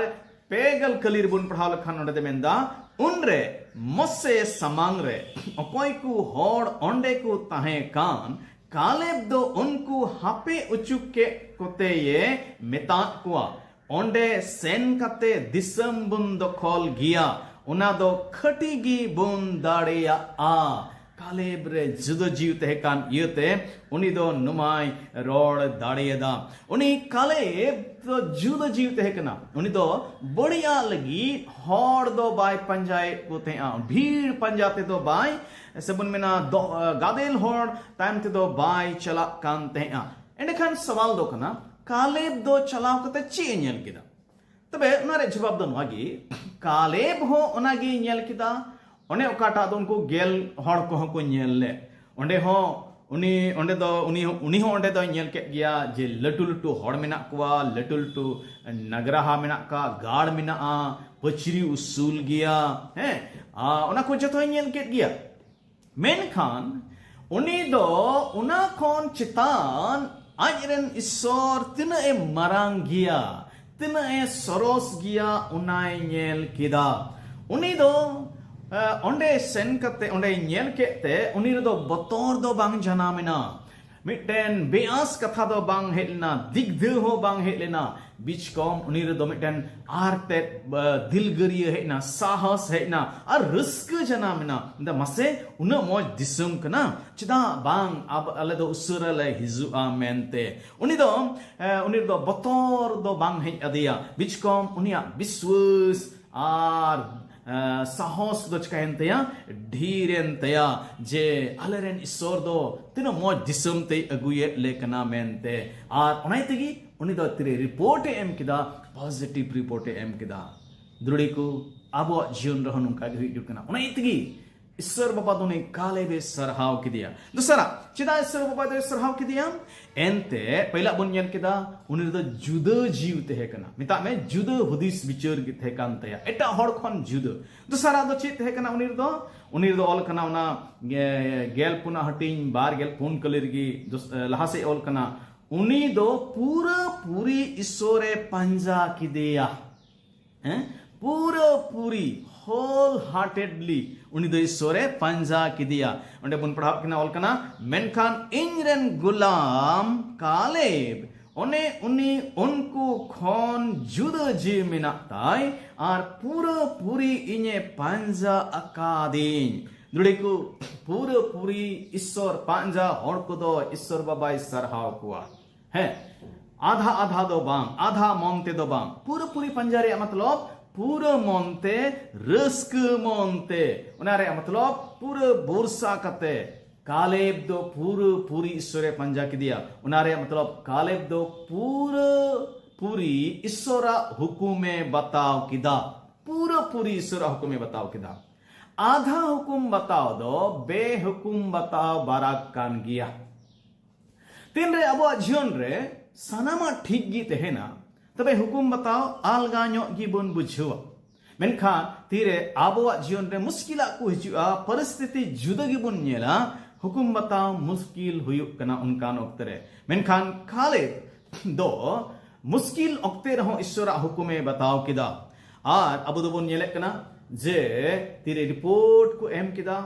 ᱯᱮ ᱜᱮᱞ ᱠᱟᱹᱞᱤ ᱨᱮᱵᱚᱱ ᱯᱟᱲᱦᱟᱣ ᱞᱮᱠᱷᱟᱱ ᱚᱸᱰᱮ ᱫᱚ ᱢᱮᱱᱫᱟ, ᱩᱱᱨᱮ ᱢᱚᱥᱮ ᱥᱟᱢᱟᱝ ᱨᱮ ᱚᱠᱚᱭ ᱠᱚ ᱦᱚᱲ ᱚᱸᱰᱮ ᱠᱚ ᱛᱟᱦᱮᱸ ᱠᱟᱱ, ᱠᱟᱞᱮᱵ ᱫᱚ ᱩᱱᱠᱩ ᱦᱟᱯᱮ ᱚᱪᱩ ᱠᱮᱫ ᱠᱚᱛᱮᱭᱮ ᱢᱮᱛᱟᱫ ᱠᱚᱣᱟ, ᱚᱸᱰᱮ ᱥᱮᱱ ᱠᱟᱛᱮ ᱫᱤᱥᱚᱢ ᱵᱚᱱ ᱫᱚᱠᱷᱚᱞ ᱜᱮᱭᱟ, ᱚᱱᱟ ᱫᱚ ᱠᱷᱟᱹᱴᱤ ᱜᱮ ᱵᱚᱱ ᱫᱟᱲᱮᱭᱟᱜᱼᱟ᱾ ᱠᱟᱞᱮᱵ ᱨᱮ ᱡᱩᱫᱟᱹ ᱡᱤᱣᱤ ᱛᱟᱦᱮᱸ ᱠᱟᱱ ᱤᱭᱟᱹᱛᱮ ᱩᱱᱤ ᱫᱚ ᱱᱚᱣᱟᱭ ᱨᱚᱲ ᱫᱟᱲᱮᱭᱟᱫᱟ᱾ ᱩᱱᱤ ᱠᱟᱞᱮᱵ ᱫᱚ ᱡᱩᱫᱟᱹ ᱡᱤᱣᱤ ᱛᱟᱦᱮᱸ ᱠᱟᱱᱟ᱾ ᱩᱱᱤ ᱫᱚ ᱵᱟᱹᱲᱤᱡᱟᱜ ᱞᱟᱹᱜᱤᱫ ᱦᱚᱲ ᱫᱚ ᱵᱟᱭ ᱯᱟᱸᱡᱟᱭᱮᱫ ᱠᱚ ᱛᱟᱦᱮᱸᱜᱼᱟ, ᱵᱷᱤᱲ ᱯᱟᱸᱡᱟ ᱛᱮᱫᱚ ᱵᱟᱭ, ᱥᱮ ᱵᱚᱱ ᱢᱮᱱᱟ ᱫᱚ, ᱜᱟᱫᱮᱞ ᱦᱚᱲ ᱛᱟᱭᱚᱢ ᱛᱮᱫᱚ ᱵᱟᱭ ᱪᱟᱞᱟᱜ ᱠᱟᱱ ᱛᱟᱦᱮᱸᱜᱼᱟ᱾ ᱮᱸᱰᱮᱠᱷᱟᱱ ᱥᱟᱣᱟᱞ ᱫᱚ ᱠᱟᱱᱟ, ᱠᱟᱞᱮᱵ ᱫᱚ ᱪᱟᱞᱟᱣ ᱠᱟᱛᱮ ᱪᱮᱫ ᱮ ᱧᱮᱞ ᱠᱮᱫᱟ? ᱛᱚᱵᱮ ᱚᱱᱟ ᱨᱮᱭᱟᱜ ᱡᱚᱵᱟᱵ ᱫᱚ ᱱᱚᱣᱟ ᱜᱮ, ᱠᱟᱞᱮᱵ ᱦᱚᱸ ᱚᱱᱟ ᱜᱮᱭ ᱧᱮᱞ ᱠᱮᱫᱟ᱾ ᱚᱱᱮ ᱚᱠᱟᱴᱟᱜ ᱫᱚ ᱩᱱᱠᱩ ᱜᱮᱞ ᱦᱚᱲ ᱠᱚᱦᱚᱸ ᱠᱚ ᱧᱮᱞ ᱞᱮᱫ, ᱚᱸᱰᱮ ᱦᱚᱸ ᱩᱱᱤ, ᱚᱸᱰᱮ ᱫᱚ ᱩᱱᱤ, ᱩᱱᱤ ᱦᱚᱸ ᱚᱸᱰᱮ ᱫᱚᱭ ᱧᱮᱞ ᱠᱮᱫ ᱜᱮᱭᱟ ᱡᱮ ᱞᱟᱹᱴᱩ ᱞᱟᱹᱴᱩ ᱦᱚᱲ ᱢᱮᱱᱟᱜ ᱠᱚᱣᱟ, ᱞᱟᱹᱴᱩ ᱞᱟᱹᱴᱩ ᱱᱟᱜᱽᱨᱟᱦᱟ ᱢᱮᱱᱟᱜ ᱠᱚᱣᱟ, ᱜᱟᱲ ᱢᱮᱱᱟᱜᱼᱟ, ᱯᱟᱹᱪᱨᱤ ᱩᱥᱩᱞ ᱜᱮᱭᱟ, ᱦᱮᱸ, ᱟᱨ ᱚᱱᱟ ᱠᱚ ᱡᱚᱛᱚᱭ ᱧᱮᱞ ᱠᱮᱫ ᱜᱮᱭᱟ᱾ ᱢᱮᱱᱠᱷᱟᱱ ᱩᱱᱤ ᱫᱚ ᱚᱱᱟ ᱠᱷᱚᱱ ᱪᱮᱛᱟᱱ ᱟᱡ ᱨᱮᱱ ᱤᱥᱥᱚᱨ ᱛᱤᱱᱟᱹᱜ ᱮ ᱢᱟᱨᱟᱝ ᱜᱮᱭᱟ, ᱛᱤᱱᱟᱹᱜ ᱮ ᱥᱚᱨᱚᱥ ᱜᱮᱭᱟ, ᱚᱱᱟᱭ ᱧᱮᱞ ᱠᱮᱫᱟ᱾ ᱩᱱᱤ ᱫᱚ ᱚᱸᱰᱮ ᱥᱮᱱ ᱠᱟᱛᱮ, ᱚᱸᱰᱮ ᱧᱮᱞ ᱠᱮᱫ ᱛᱮ ᱩᱱᱤ ᱨᱮᱫᱚ ᱵᱚᱛᱚᱨ ᱫᱚ ᱵᱟᱝ ᱡᱟᱱᱟᱢ ᱮᱱᱟ, ᱢᱤᱫᱴᱮᱱ ᱵᱮᱭᱟᱥ ᱠᱟᱛᱷᱟ ᱫᱚ ᱵᱟᱝ ᱦᱮᱡ ᱞᱮᱱᱟ, ᱫᱤᱜᱽᱫᱷᱟᱹ ᱦᱚᱸ ᱵᱟᱝ ᱦᱮᱡ ᱞᱮᱱᱟ᱾ ᱵᱤᱪᱠᱚᱢ ᱩᱱᱤ ᱨᱮᱫᱚ ᱢᱤᱫᱴᱮᱱ ᱟᱨ ᱛᱮᱫ ᱫᱤᱞᱜᱟᱹᱨᱤᱭᱟᱹ ᱦᱮᱡ ᱮᱱᱟ, ᱥᱟᱦᱚᱥ ᱦᱮᱡ ᱮᱱᱟ, ᱟᱨ ᱨᱟᱹᱥᱠᱟᱹ ᱡᱟᱱᱟᱢ ᱮᱱᱟ᱾ ᱢᱟᱥᱮ, ᱩᱱᱟᱹᱜ ᱢᱚᱡᱽ ᱫᱤᱥᱚᱢ ᱠᱟᱱᱟ, ᱪᱮᱫᱟᱜ ᱵᱟᱝ ᱟᱞᱮ ᱫᱚ ᱩᱥᱟᱹᱨᱟ ᱞᱮ ᱦᱤᱡᱩᱜᱼᱟ ᱢᱮᱱᱛᱮ ᱩᱱᱤ ᱫᱚ ᱩᱱᱤ ᱨᱮᱫᱚ ᱵᱚᱛᱚᱨ ᱫᱚ ᱵᱟᱝ ᱦᱮᱡ ᱟᱫᱮᱭᱟ᱾ ᱵᱤᱪᱠᱚᱢ ᱩᱱᱤᱭᱟᱜ ᱵᱤᱥᱣᱟᱹᱥ ᱟᱨ ᱥᱟᱦᱚᱥ ᱫᱚ ᱪᱤᱠᱟᱹᱭᱮᱱ ᱛᱟᱭᱟ? ᱰᱷᱤᱨᱮᱱ ᱛᱟᱭᱟ, ᱡᱮ ᱟᱞᱮᱨᱮᱱ ᱤᱥᱥᱚᱨ ᱫᱚ ᱛᱤᱱᱟᱹᱜ ᱢᱚᱡᱽ ᱫᱤᱥᱚᱢ ᱛᱮᱭ ᱟᱹᱜᱩᱭᱮᱫ ᱞᱮ ᱠᱟᱱᱟ ᱢᱮᱱᱛᱮ᱾ ᱟᱨ ᱚᱱᱟ ᱛᱮᱜᱮ ᱩᱱᱤ ᱫᱚ ᱛᱤᱨᱮ ᱨᱤᱯᱳᱨᱴ ᱮ ᱮᱢ ᱠᱮᱫᱟ, ᱯᱚᱡᱤᱴᱤᱵᱷ ᱨᱤᱯᱳᱨᱴ ᱮ ᱮᱢ ᱠᱮᱫᱟ᱾ ᱫᱨᱩᱲᱤ ᱠᱚ, ᱟᱵᱚᱣᱟᱜ ᱡᱤᱭᱚᱱ ᱨᱮᱦᱚᱸ ᱱᱚᱝᱠᱟ ᱜᱮ ᱦᱩᱭᱩᱜ ᱠᱟᱱᱟ᱾ ᱚᱱᱟ ᱛᱮᱜᱮ ᱤᱥᱥᱚᱨ ᱵᱟᱵᱟ ᱫᱚ ᱩᱱᱤ ᱠᱟᱞᱮᱵᱮ ᱥᱟᱨᱦᱟᱣ ᱠᱮᱫᱮᱭᱟ᱾ ᱫᱚᱥᱟᱨᱟ, ᱪᱮᱫᱟᱜ ᱤᱥᱥᱚᱨ ᱵᱟᱵᱟ ᱫᱚᱭ ᱥᱟᱨᱦᱟᱣ ᱠᱮᱫᱮᱭᱟ? ᱮᱱᱛᱮ ᱯᱟᱹᱦᱤᱞᱟᱜ ᱵᱚᱱ ᱧᱮᱞ ᱠᱮᱫᱟ, ᱩᱱᱤ ᱨᱮᱫᱚ ᱡᱩᱫᱟᱹ ᱡᱤᱣᱤ ᱛᱟᱦᱮᱸ ᱠᱟᱱᱟ, ᱢᱮᱛᱟᱜ ᱢᱮ ᱡᱩᱫᱟᱹ ᱦᱩᱫᱤᱥ ᱵᱤᱪᱟᱹᱨ ᱜᱮ ᱛᱟᱦᱮᱸ ᱠᱟᱱ ᱛᱟᱭᱟ, ᱮᱴᱟᱜ ᱦᱚᱲ ᱠᱷᱚᱱ ᱡᱩᱫᱟᱹ᱾ ᱫᱚᱥᱟᱨᱟᱜ ᱫᱚ ᱪᱮᱫ ᱛᱟᱦᱮᱸ ᱠᱟᱱᱟ ᱩᱱᱤ ᱨᱮᱫᱚ? ᱩᱱᱤ ᱨᱮᱫᱚ ᱚᱞ ᱠᱟᱱᱟ ᱚᱱᱟ ᱜᱮᱞ ᱯᱩᱱᱟᱜ ᱦᱟᱹᱴᱤᱧ ᱵᱟᱨ ᱜᱮᱞ ᱯᱩᱱ ᱠᱟᱹᱞᱤ ᱨᱮᱜᱮ ᱞᱟᱦᱟ ᱥᱮᱫ ᱚᱞ ᱠᱟᱱᱟ, ᱩᱱᱤ ᱫᱚ ᱯᱩᱨᱟᱹ ᱯᱩᱨᱤ ᱤᱥᱥᱚᱨᱮ ᱯᱟᱸᱡᱟ ᱠᱮᱫᱮᱭᱟ᱾ ᱦᱮᱸ, ᱯᱩᱨᱟᱹ ᱯᱩᱨᱤ, ᱦᱳᱞ ᱦᱟᱨᱴᱮᱰᱞᱤ ᱩᱱᱤ ᱫᱚ ᱤᱥᱥᱚᱨᱮ ᱯᱟᱸᱡᱟ ᱠᱮᱫᱮᱭᱟ᱾ ᱚᱸᱰᱮ ᱵᱚᱱ ᱯᱟᱲᱦᱟᱣ ᱠᱟᱱᱟ, ᱚᱞ ᱠᱟᱱᱟ, ᱢᱮᱱᱠᱷᱟᱱ ᱤᱧ ᱨᱮᱱ ᱜᱩᱞᱟᱢ ᱠᱟᱞᱮᱵ, ᱚᱱᱮ ᱩᱱᱤ ᱩᱱᱠᱩ ᱠᱷᱚᱱ ᱡᱩᱫᱟᱹ ᱡᱤᱣᱤ ᱢᱮᱱᱟᱜ ᱛᱟᱭ ᱟᱨ ᱯᱩᱨᱟᱹ ᱯᱩᱨᱤ ᱤᱧᱮ ᱯᱟᱸᱡᱟ ᱟᱠᱟᱫᱤᱧ᱾ ᱫᱩᱲᱤ ᱠᱚ, ᱯᱩᱨᱟᱹ ᱯᱩᱨᱤ ᱤᱥᱥᱚᱨ ᱯᱟᱸᱡᱟ ᱦᱚᱲ ᱠᱚᱫᱚ ᱤᱥᱥᱚᱨ ᱵᱟᱵᱟᱭ ᱥᱟᱨᱦᱟᱣ ᱠᱚᱣᱟ᱾ ᱦᱮᱸ, ᱟᱫᱷᱟ ᱟᱫᱷᱟ ᱫᱚ ᱵᱟᱝ, ᱟᱫᱷᱟ ᱢᱚᱱ ᱛᱮ ᱫᱚ ᱵᱟᱝ, ᱯᱩᱨᱟᱹ ᱯᱩᱨᱤ ᱯᱟᱸᱡᱟ ᱨᱮᱭᱟᱜ ᱢᱚᱛᱞᱚᱵ ᱯᱩᱨᱟᱹ ᱢᱚᱱ ᱛᱮ, ᱨᱟᱹᱥᱠᱟᱹ ᱢᱚᱱ ᱛᱮ, ᱚᱱᱟ ᱨᱮᱭᱟᱜ ᱢᱚᱛᱞᱚᱵ ᱯᱩᱨᱟᱹ ᱵᱚᱨᱥᱟ ᱠᱟᱛᱮ᱾ ᱠᱟᱞᱮᱵ ᱫᱚ ᱯᱩᱨᱟᱹ ᱯᱩᱨᱤ ᱤᱥᱥᱚᱨᱮ ᱯᱟᱸᱡᱟ ᱠᱮᱫᱮᱭᱟ᱾ ᱚᱱᱟ ᱨᱮᱭᱟᱜ ᱢᱚᱛᱞᱚᱵ ᱠᱟᱞᱮᱵ ᱫᱚ ᱯᱩᱨᱟᱹ ᱯᱩᱨᱤ ᱤᱥᱥᱚᱨᱟᱜ ᱦᱩᱠᱩᱢᱮ ᱵᱟᱛᱟᱣ ᱠᱮᱫᱟ᱾ ᱯᱩᱨᱟᱹ ᱯᱩᱨᱤ ᱤᱥᱥᱚᱨᱟᱜ ᱦᱩᱠᱩᱢᱮ ᱵᱟᱛᱟᱣ ᱠᱮᱫᱟ᱾ ᱟᱫᱷᱟ ᱦᱩᱠᱩᱢ ᱵᱟᱛᱟᱣ ᱫᱚ ᱵᱮᱦᱩᱠᱩᱢ ᱵᱟᱛᱟᱣ ᱵᱟᱨᱟᱠ ᱠᱟᱱ ᱜᱮᱭᱟ᱾ ᱛᱤᱱᱨᱮ ᱟᱵᱚᱣᱟᱜ ᱡᱤᱭᱚᱱ ᱨᱮ ᱥᱟᱱᱟᱢᱟᱜ ᱴᱷᱤᱠ ᱜᱮ ᱛᱟᱦᱮᱱᱟ, ᱛᱚᱵᱮ ᱦᱩᱠᱩᱢ ᱵᱟᱛᱟᱣ ᱟᱞᱜᱟ ᱧᱚᱜ ᱜᱮᱵᱚᱱ ᱵᱩᱡᱷᱟᱹᱣᱟ᱾ ᱢᱮᱱᱠᱷᱟᱱ ᱛᱤᱨᱮ ᱟᱵᱚᱣᱟᱜ ᱡᱤᱭᱚᱱ ᱨᱮ ᱢᱩᱥᱠᱤᱞᱟᱜ ᱠᱚ ᱦᱤᱡᱩᱜᱼᱟ, ᱯᱚᱨᱤᱥᱛᱷᱤᱛᱤ ᱡᱩᱫᱟᱹ ᱜᱮᱵᱚᱱ ᱧᱮᱞᱟ, ᱦᱩᱠᱩᱢ ᱵᱟᱛᱟᱣ ᱢᱩᱥᱠᱤᱞ ᱦᱩᱭᱩᱜ ᱠᱟᱱᱟ ᱚᱱᱠᱟᱱ ᱚᱠᱛᱮ ᱨᱮ᱾ ᱢᱮᱱᱠᱷᱟᱱ ᱠᱟᱞᱮᱵ ᱫᱚ ᱢᱩᱥᱠᱤᱞ ᱚᱠᱛᱮ ᱨᱮᱦᱚᱸ ᱤᱥᱥᱚᱨᱟᱜ ᱦᱩᱠᱩᱢᱮ ᱵᱟᱛᱟᱣ ᱠᱮᱫᱟ᱾ ᱟᱨ ᱟᱵᱚ ᱫᱚᱵᱚᱱ ᱧᱮᱞᱮᱫ ᱠᱟᱱᱟ ᱡᱮ ᱛᱤᱨᱮ ᱨᱤᱯᱳᱨᱴ ᱠᱚ ᱮᱢ ᱠᱮᱫᱟ,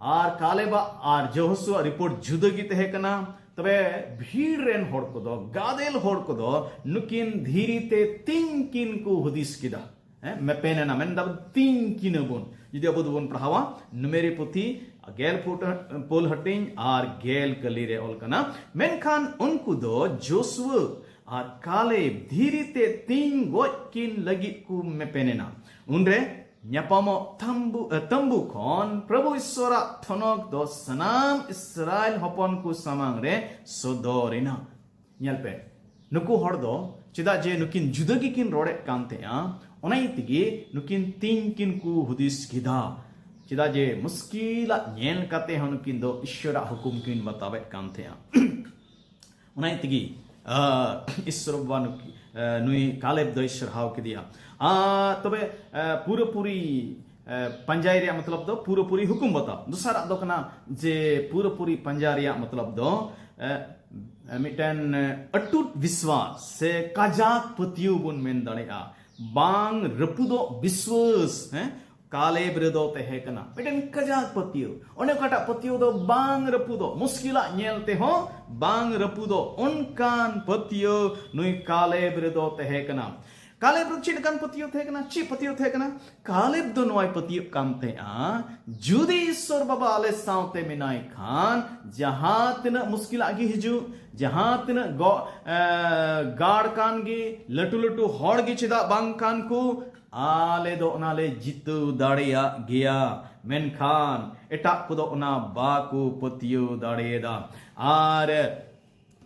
ᱟᱨ ᱠᱟᱞᱮᱵᱟᱜ ᱟᱨ ᱡᱚᱦᱚᱥᱩᱣᱟᱜ ᱨᱤᱯᱳᱨᱴ ᱡᱩᱫᱟᱹ ᱜᱮ ᱛᱟᱦᱮᱸ ᱠᱟᱱᱟ᱾ ᱛᱚᱵᱮ ᱵᱷᱤᱲ ᱨᱮᱱ ᱦᱚᱲ ᱠᱚᱫᱚ, ᱜᱟᱫᱮᱞ ᱦᱚᱲ ᱠᱚᱫᱚ ᱱᱩᱠᱤᱱ ᱫᱷᱤᱨᱤ ᱛᱮ ᱛᱤᱧ ᱠᱤᱱ ᱠᱚ ᱦᱩᱫᱤᱥ ᱠᱮᱫᱟ᱾ ᱦᱮᱸ, ᱢᱮᱯᱮᱱ ᱮᱱᱟ, ᱢᱮᱱᱫᱟ ᱛᱤᱧ ᱠᱤᱱᱟᱵᱚᱱ᱾ ᱡᱩᱫᱤ ᱟᱵᱚ ᱫᱚᱵᱚᱱ ᱯᱟᱲᱦᱟᱣᱟ ᱱᱩᱢᱮᱨᱤ ᱯᱩᱛᱷᱤ ᱜᱮᱞ ᱯᱩᱴ-, ᱯᱳᱞ ᱦᱟᱹᱴᱤᱧ ᱟᱨ ᱜᱮᱞ ᱠᱟᱹᱞᱤ ᱨᱮ ᱚᱞ ᱠᱟᱱᱟ, ᱢᱮᱱᱠᱷᱟᱱ ᱩᱱᱠᱩ ᱫᱚ ᱡᱳᱥᱩᱣᱟ ᱟᱨ ᱠᱟᱞᱮᱵ ᱫᱷᱤᱨᱤ ᱛᱮ ᱛᱤᱧ ᱜᱚᱡ ᱠᱤᱱ ᱞᱟᱹᱜᱤᱫ ᱠᱚ ᱢᱮᱯᱮᱱ ᱮᱱᱟ᱾ ᱩᱱᱨᱮ ᱧᱟᱯᱟᱢᱚᱜ ᱛᱟᱢᱵᱩ, ᱮ, ᱛᱟᱢᱵᱩ ᱠᱷᱚᱱ ᱯᱨᱚᱵᱷᱩ ᱤᱥᱥᱚᱨᱟᱜ ᱴᱷᱚᱱᱚᱠ ᱫᱚ ᱥᱟᱱᱟᱢ ᱤᱥᱨᱟᱭᱮᱞ ᱦᱚᱯᱚᱱ ᱠᱚ ᱥᱟᱢᱟᱝ ᱨᱮ ᱥᱚᱫᱚᱨ ᱮᱱᱟ᱾ ᱧᱮᱞ ᱯᱮ, ᱱᱩᱠᱩ ᱦᱚᱲ ᱫᱚ ᱪᱮᱫᱟᱜ ᱡᱮ ᱱᱩᱠᱤᱱ ᱡᱩᱫᱟᱹ ᱜᱮᱠᱤᱱ ᱨᱚᱲᱮᱫ ᱠᱟᱱ ᱛᱟᱦᱮᱸᱜᱼᱟ, ᱚᱱᱟ ᱤᱭᱟᱹ ᱛᱮᱜᱮ ᱱᱩᱠᱤᱱ ᱛᱤᱧ ᱠᱤᱱ ᱠᱚ ᱦᱩᱫᱤᱥ ᱠᱮᱫᱟ᱾ ᱪᱮᱫᱟᱜ ᱡᱮ ᱢᱩᱥᱠᱤᱞᱟᱜ ᱧᱮᱞ ᱠᱟᱛᱮ ᱦᱚᱸ ᱱᱩᱠᱤᱱ ᱫᱚ ᱤᱥᱥᱚᱨᱟᱜ ᱦᱩᱠᱩᱢ ᱠᱤᱱ ᱵᱟᱛᱟᱣᱮᱫ ᱠᱟᱱ ᱛᱟᱦᱮᱸᱜᱼᱟ᱾ ᱚᱱᱟ ᱤᱭᱟᱹ ᱛᱮᱜᱮ, ᱟ, ᱤᱥᱥᱚᱨ ᱵᱟᱵᱟ ᱱᱩᱠ-, ᱟ, ᱱᱩᱭ ᱠᱟᱞᱮᱵ ᱫᱚᱭ ᱥᱟᱨᱦᱟᱣ ᱠᱮᱫᱮᱭᱟ᱾ ᱟ, ᱛᱚᱵᱮ, ᱟ, ᱯᱩᱨᱟᱹᱯᱩᱨᱤ, ᱟ, ᱯᱟᱸᱡᱟᱭ ᱨᱮᱭᱟᱜ ᱢᱚᱛᱞᱚᱵ ᱫᱚ ᱯᱩᱨᱟᱹᱯᱩᱨᱤ ᱦᱩᱠᱩᱢ ᱵᱟᱛᱟᱣ᱾ ᱫᱚᱥᱟᱨᱟᱜ ᱫᱚ ᱠᱟᱱᱟ ᱡᱮ ᱯᱩᱨᱟᱹᱯᱩᱨᱤ ᱯᱟᱸᱡᱟ ᱨᱮᱭᱟᱜ ᱢᱚᱛᱞᱚᱵ ᱫᱚ, ᱟ, ᱢᱤᱫᱴᱮᱱ, ᱟ, ᱚᱴᱩᱴ ᱵᱤᱥᱣᱟᱥ ᱥᱮ ᱠᱟᱡᱟᱠ ᱯᱟᱹᱛᱭᱟᱹᱣ ᱵᱚᱱ ᱢᱮᱱ ᱫᱟᱲᱮᱭᱟᱜᱼᱟ᱾ ᱵᱟᱝ ᱨᱟᱹᱯᱩᱫᱚᱜ ᱵᱤᱥᱣᱟᱥ, ᱦᱮᱸ, ᱠᱟᱞᱮᱵ ᱨᱮᱫᱚ ᱛᱟᱦᱮᱸ ᱠᱟᱱᱟ ᱢᱤᱫᱴᱮᱱ ᱠᱟᱡᱟᱠ ᱯᱟᱹᱛᱭᱟᱹᱣ᱾ ᱚᱱᱮ ᱚᱠᱟᱴᱟᱜ ᱯᱟᱹᱛᱭᱟᱹᱣ ᱫᱚ ᱵᱟᱝ ᱨᱟᱹᱯᱩᱫᱚᱜ, ᱢᱩᱥᱠᱤᱞᱟᱜ ᱧᱮᱞ ᱛᱮᱦᱚᱸ ᱵᱟᱝ ᱨᱟᱹᱯᱩᱫᱚᱜ, ᱚᱱᱠᱟᱱ ᱯᱟᱹᱛᱭᱟᱹᱣ ᱱᱩᱭ ᱠᱟᱞᱮᱵ ᱨᱮᱫᱚ ᱛᱟᱦᱮᱸ ᱠᱟᱱᱟ᱾ ᱠᱟᱞᱮᱵ ᱨᱮ ᱪᱮᱫ ᱞᱮᱠᱟᱱ ᱯᱟᱹᱛᱭᱟᱹᱣ ᱛᱟᱦᱮᱸ ᱠᱟᱱᱟ? ᱪᱮᱫ ᱯᱟᱹᱛᱭᱟᱹᱣ ᱛᱟᱦᱮᱸ ᱠᱟᱱᱟ? ᱠᱟᱞᱮᱵ ᱫᱚ ᱱᱚᱣᱟᱭ ᱯᱟᱹᱛᱭᱟᱹᱜ ᱠᱟᱱ ᱛᱟᱦᱮᱸᱜᱼᱟ, ᱡᱩᱫᱤ ᱤᱥᱥᱚᱨ ᱵᱟᱵᱟ ᱟᱞᱮ ᱥᱟᱶᱛᱮ ᱢᱮᱱᱟᱭ ᱠᱷᱟᱱ, ᱡᱟᱦᱟᱸ ᱛᱤᱱᱟᱹᱜ ᱢᱩᱥᱠᱤᱞᱟᱜ ᱜᱮ ᱦᱤᱡᱩᱜ, ᱡᱟᱦᱟᱸ ᱛᱤᱱᱟᱹᱜ ᱜᱚ-, ᱮ, ᱜᱟᱲ ᱠᱟᱱ ᱜᱮ, ᱞᱟᱹᱴᱩ ᱞᱟᱹᱴᱩ ᱦᱚᱲ ᱜᱮ ᱪᱮᱫᱟᱜ ᱵᱟᱝ ᱠᱟᱱ ᱠᱚ, ᱟᱞᱮ ᱫᱚ ᱚᱱᱟ ᱞᱮ ᱡᱤᱛᱟᱹᱣ ᱫᱟᱲᱮᱭᱟᱜ ᱜᱮᱭᱟ᱾ ᱢᱮᱱᱠᱷᱟᱱ ᱮᱴᱟᱜ ᱠᱚᱫᱚ ᱚᱱᱟ ᱵᱟᱠᱚ ᱯᱟᱹᱛᱭᱟᱹᱣ ᱫᱟᱲᱮᱭᱟᱫᱟ᱾ ᱟᱨ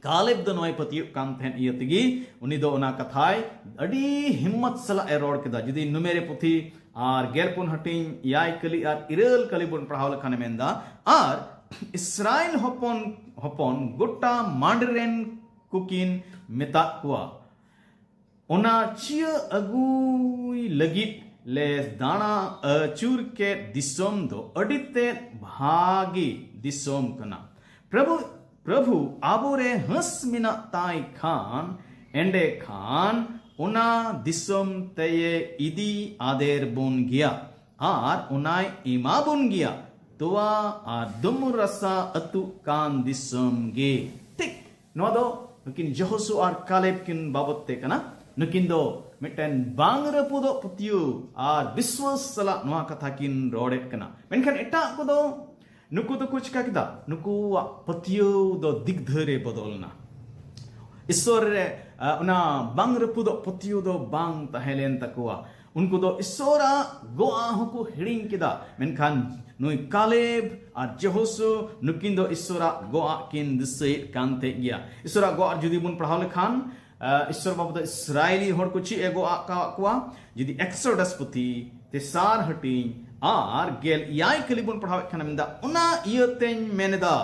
ᱠᱟᱞᱮᱵ ᱫᱚ ᱱᱚᱣᱟᱭ ᱯᱟᱹᱛᱭᱟᱹᱜ ᱠᱟᱱ ᱛᱟᱦᱮᱸᱫ ᱤᱭᱟᱹ ᱛᱮᱜᱮ, ᱩᱱᱤ ᱫᱚ ᱚᱱᱟ ᱠᱟᱛᱷᱟᱭ ᱟᱹᱰᱤ ᱦᱤᱢᱢᱚᱛ ᱥᱟᱞᱟᱜ ᱮ ᱨᱚᱲ ᱠᱮᱫᱟ᱾ ᱡᱩᱫᱤ ᱱᱩᱢᱮᱨᱤ ᱯᱩᱛᱷᱤ ᱟᱨ ᱜᱮᱞ ᱯᱩᱱ ᱦᱟᱹᱴᱤᱧ ᱮᱭᱟᱭ ᱠᱟᱹᱞᱤ ᱟᱨ ᱤᱨᱟᱹᱞ ᱠᱟᱹᱞᱤ ᱵᱚᱱ ᱯᱟᱲᱦᱟᱣ ᱞᱮᱠᱷᱟᱱᱮ ᱢᱮᱱᱫᱟ, ᱟᱨ ᱤᱥᱨᱟᱭᱮᱞ ᱦᱚᱯᱚᱱ, ᱦᱚᱯᱚᱱ ᱜᱚᱴᱟ ᱢᱟᱸᱰ ᱨᱮᱱ ᱠᱚᱠᱤᱱ ᱢᱮᱛᱟᱜ ᱠᱚᱣᱟ, ᱚᱱᱟ ᱪᱤᱭᱟᱹ ᱟᱹᱜᱩᱭ ᱞᱟᱹᱜᱤᱫ ᱞᱮ ᱫᱟᱬᱟ ᱟᱹᱪᱩᱨ ᱠᱮᱫ ᱫᱤᱥᱚᱢ ᱫᱚ ᱟᱹᱰᱤ ᱛᱮᱫ ᱵᱷᱟᱜᱮ ᱫᱤᱥᱚᱢ ᱠᱟᱱᱟ᱾ ᱯᱨᱚᱵᱷᱩ, ᱯᱨᱚᱵᱷᱩ ᱟᱵᱚᱨᱮ ᱦᱟᱹᱥ ᱢᱮᱱᱟᱜ ᱛᱟᱭ ᱠᱷᱟᱱ, ᱮᱸᱰᱮᱠᱷᱟᱱ ᱚᱱᱟ ᱫᱤᱥᱚᱢ ᱛᱮᱭᱮ ᱤᱫᱤ ᱟᱫᱮᱨ ᱵᱚᱱ ᱜᱮᱭᱟ ᱟᱨ ᱚᱱᱟᱭ ᱮᱢᱟ ᱵᱚᱱ ᱜᱮᱭᱟ, ᱛᱚᱣᱟ ᱟᱨ ᱫᱩᱢᱩᱨ ᱨᱟᱥᱟ ᱟᱹᱛᱩᱜ ᱠᱟᱱ ᱫᱤᱥᱚᱢ ᱜᱮ᱾ ᱴᱷᱤᱠ ᱱᱚᱣᱟ ᱫᱚ ᱱᱩᱠᱤᱱ ᱡᱚᱦᱚᱥᱩ ᱟᱨ ᱠᱟᱞᱮᱵ ᱠᱤᱱ ᱵᱟᱵᱚᱛ ᱛᱮ ᱠᱟᱱᱟ᱾ ᱱᱩᱠᱤᱱ ᱫᱚ ᱢᱤᱫᱴᱮᱱ ᱵᱟᱝ ᱨᱟᱹᱯᱩᱫᱚᱜ ᱯᱟᱹᱛᱭᱟᱹᱣ ᱟᱨ ᱵᱤᱥᱣᱟᱹᱥ ᱥᱟᱞᱟᱜ ᱱᱚᱣᱟ ᱠᱟᱛᱷᱟ ᱠᱤᱱ ᱨᱚᱲᱮᱫ ᱠᱟᱱᱟ᱾ ᱢᱮᱱᱠᱷᱟᱱ ᱮᱴᱟᱜ ᱠᱚᱫᱚ, ᱱᱩᱠᱩ ᱫᱚᱠᱚ ᱪᱤᱠᱟ ᱠᱮᱫᱟ? ᱱᱩᱠᱩᱣᱟᱜ ᱯᱟᱹᱛᱭᱟᱹᱣ ᱫᱚ ᱫᱤᱜᱽᱫᱷᱟᱹ ᱨᱮ ᱵᱚᱫᱚᱞ ᱮᱱᱟ᱾ ᱤᱥᱥᱚᱨ ᱨᱮ, ᱟ, ᱚᱱᱟ ᱵᱟᱝ ᱨᱟᱹᱯᱩᱫᱚᱜ ᱯᱟᱹᱛᱭᱟᱹᱣ ᱫᱚ ᱵᱟᱝ ᱛᱟᱦᱮᱸ ᱞᱮᱱ ᱛᱟᱠᱚᱣᱟ᱾ ᱩᱱᱠᱩ ᱫᱚ ᱤᱥᱥᱚᱨᱟᱜ ᱜᱚᱜᱼᱟ ᱦᱚᱸᱠᱚ ᱦᱤᱲᱤᱧ ᱠᱮᱫᱟ᱾ ᱢᱮᱱᱠᱷᱟᱱ ᱱᱩᱭ ᱠᱟᱞᱮᱵ ᱟᱨ ᱡᱮᱦᱳᱥᱩ, ᱱᱩᱠᱤᱱ ᱫᱚ ᱤᱥᱥᱚᱨᱟᱜ ᱜᱚᱜᱼᱟ ᱠᱤᱱ ᱫᱤᱥᱟᱹᱭᱮᱫ ᱠᱟᱱ ᱛᱟᱦᱮᱸᱫ ᱜᱮᱭᱟ᱾ ᱤᱥᱥᱚᱨᱟᱜ ᱜᱚᱜᱼᱟ ᱡᱩᱫᱤ ᱵᱚᱱ ᱯᱟᱲᱦᱟᱣ ᱞᱮᱠᱷᱟᱱ, ᱟ, ᱤᱥᱥᱚᱨ ᱵᱟᱵᱟ ᱫᱚ ᱤᱥᱨᱟᱭᱮᱞᱤ ᱦᱚᱲ ᱠᱚ ᱪᱮᱫ ᱮ ᱜᱚᱜ ᱟᱠᱟᱫ ᱠᱚᱣᱟ? ᱡᱩᱫᱤ ᱮᱠᱥᱚᱰᱟᱥ ᱯᱩᱛᱷᱤ ᱛᱮᱥᱟᱨ ᱦᱟᱹᱴᱤᱧ ᱟᱨ ᱜᱮᱞ ᱮᱭᱟᱭ ᱠᱟᱹᱞᱤ ᱵᱚᱱ ᱯᱟᱲᱦᱟᱣᱮᱫ ᱠᱷᱟᱱ, ᱢᱮᱱᱫᱟ, "ᱚᱱᱟ ᱤᱭᱟᱹᱛᱮᱧ ᱢᱮᱱᱮᱫᱟ,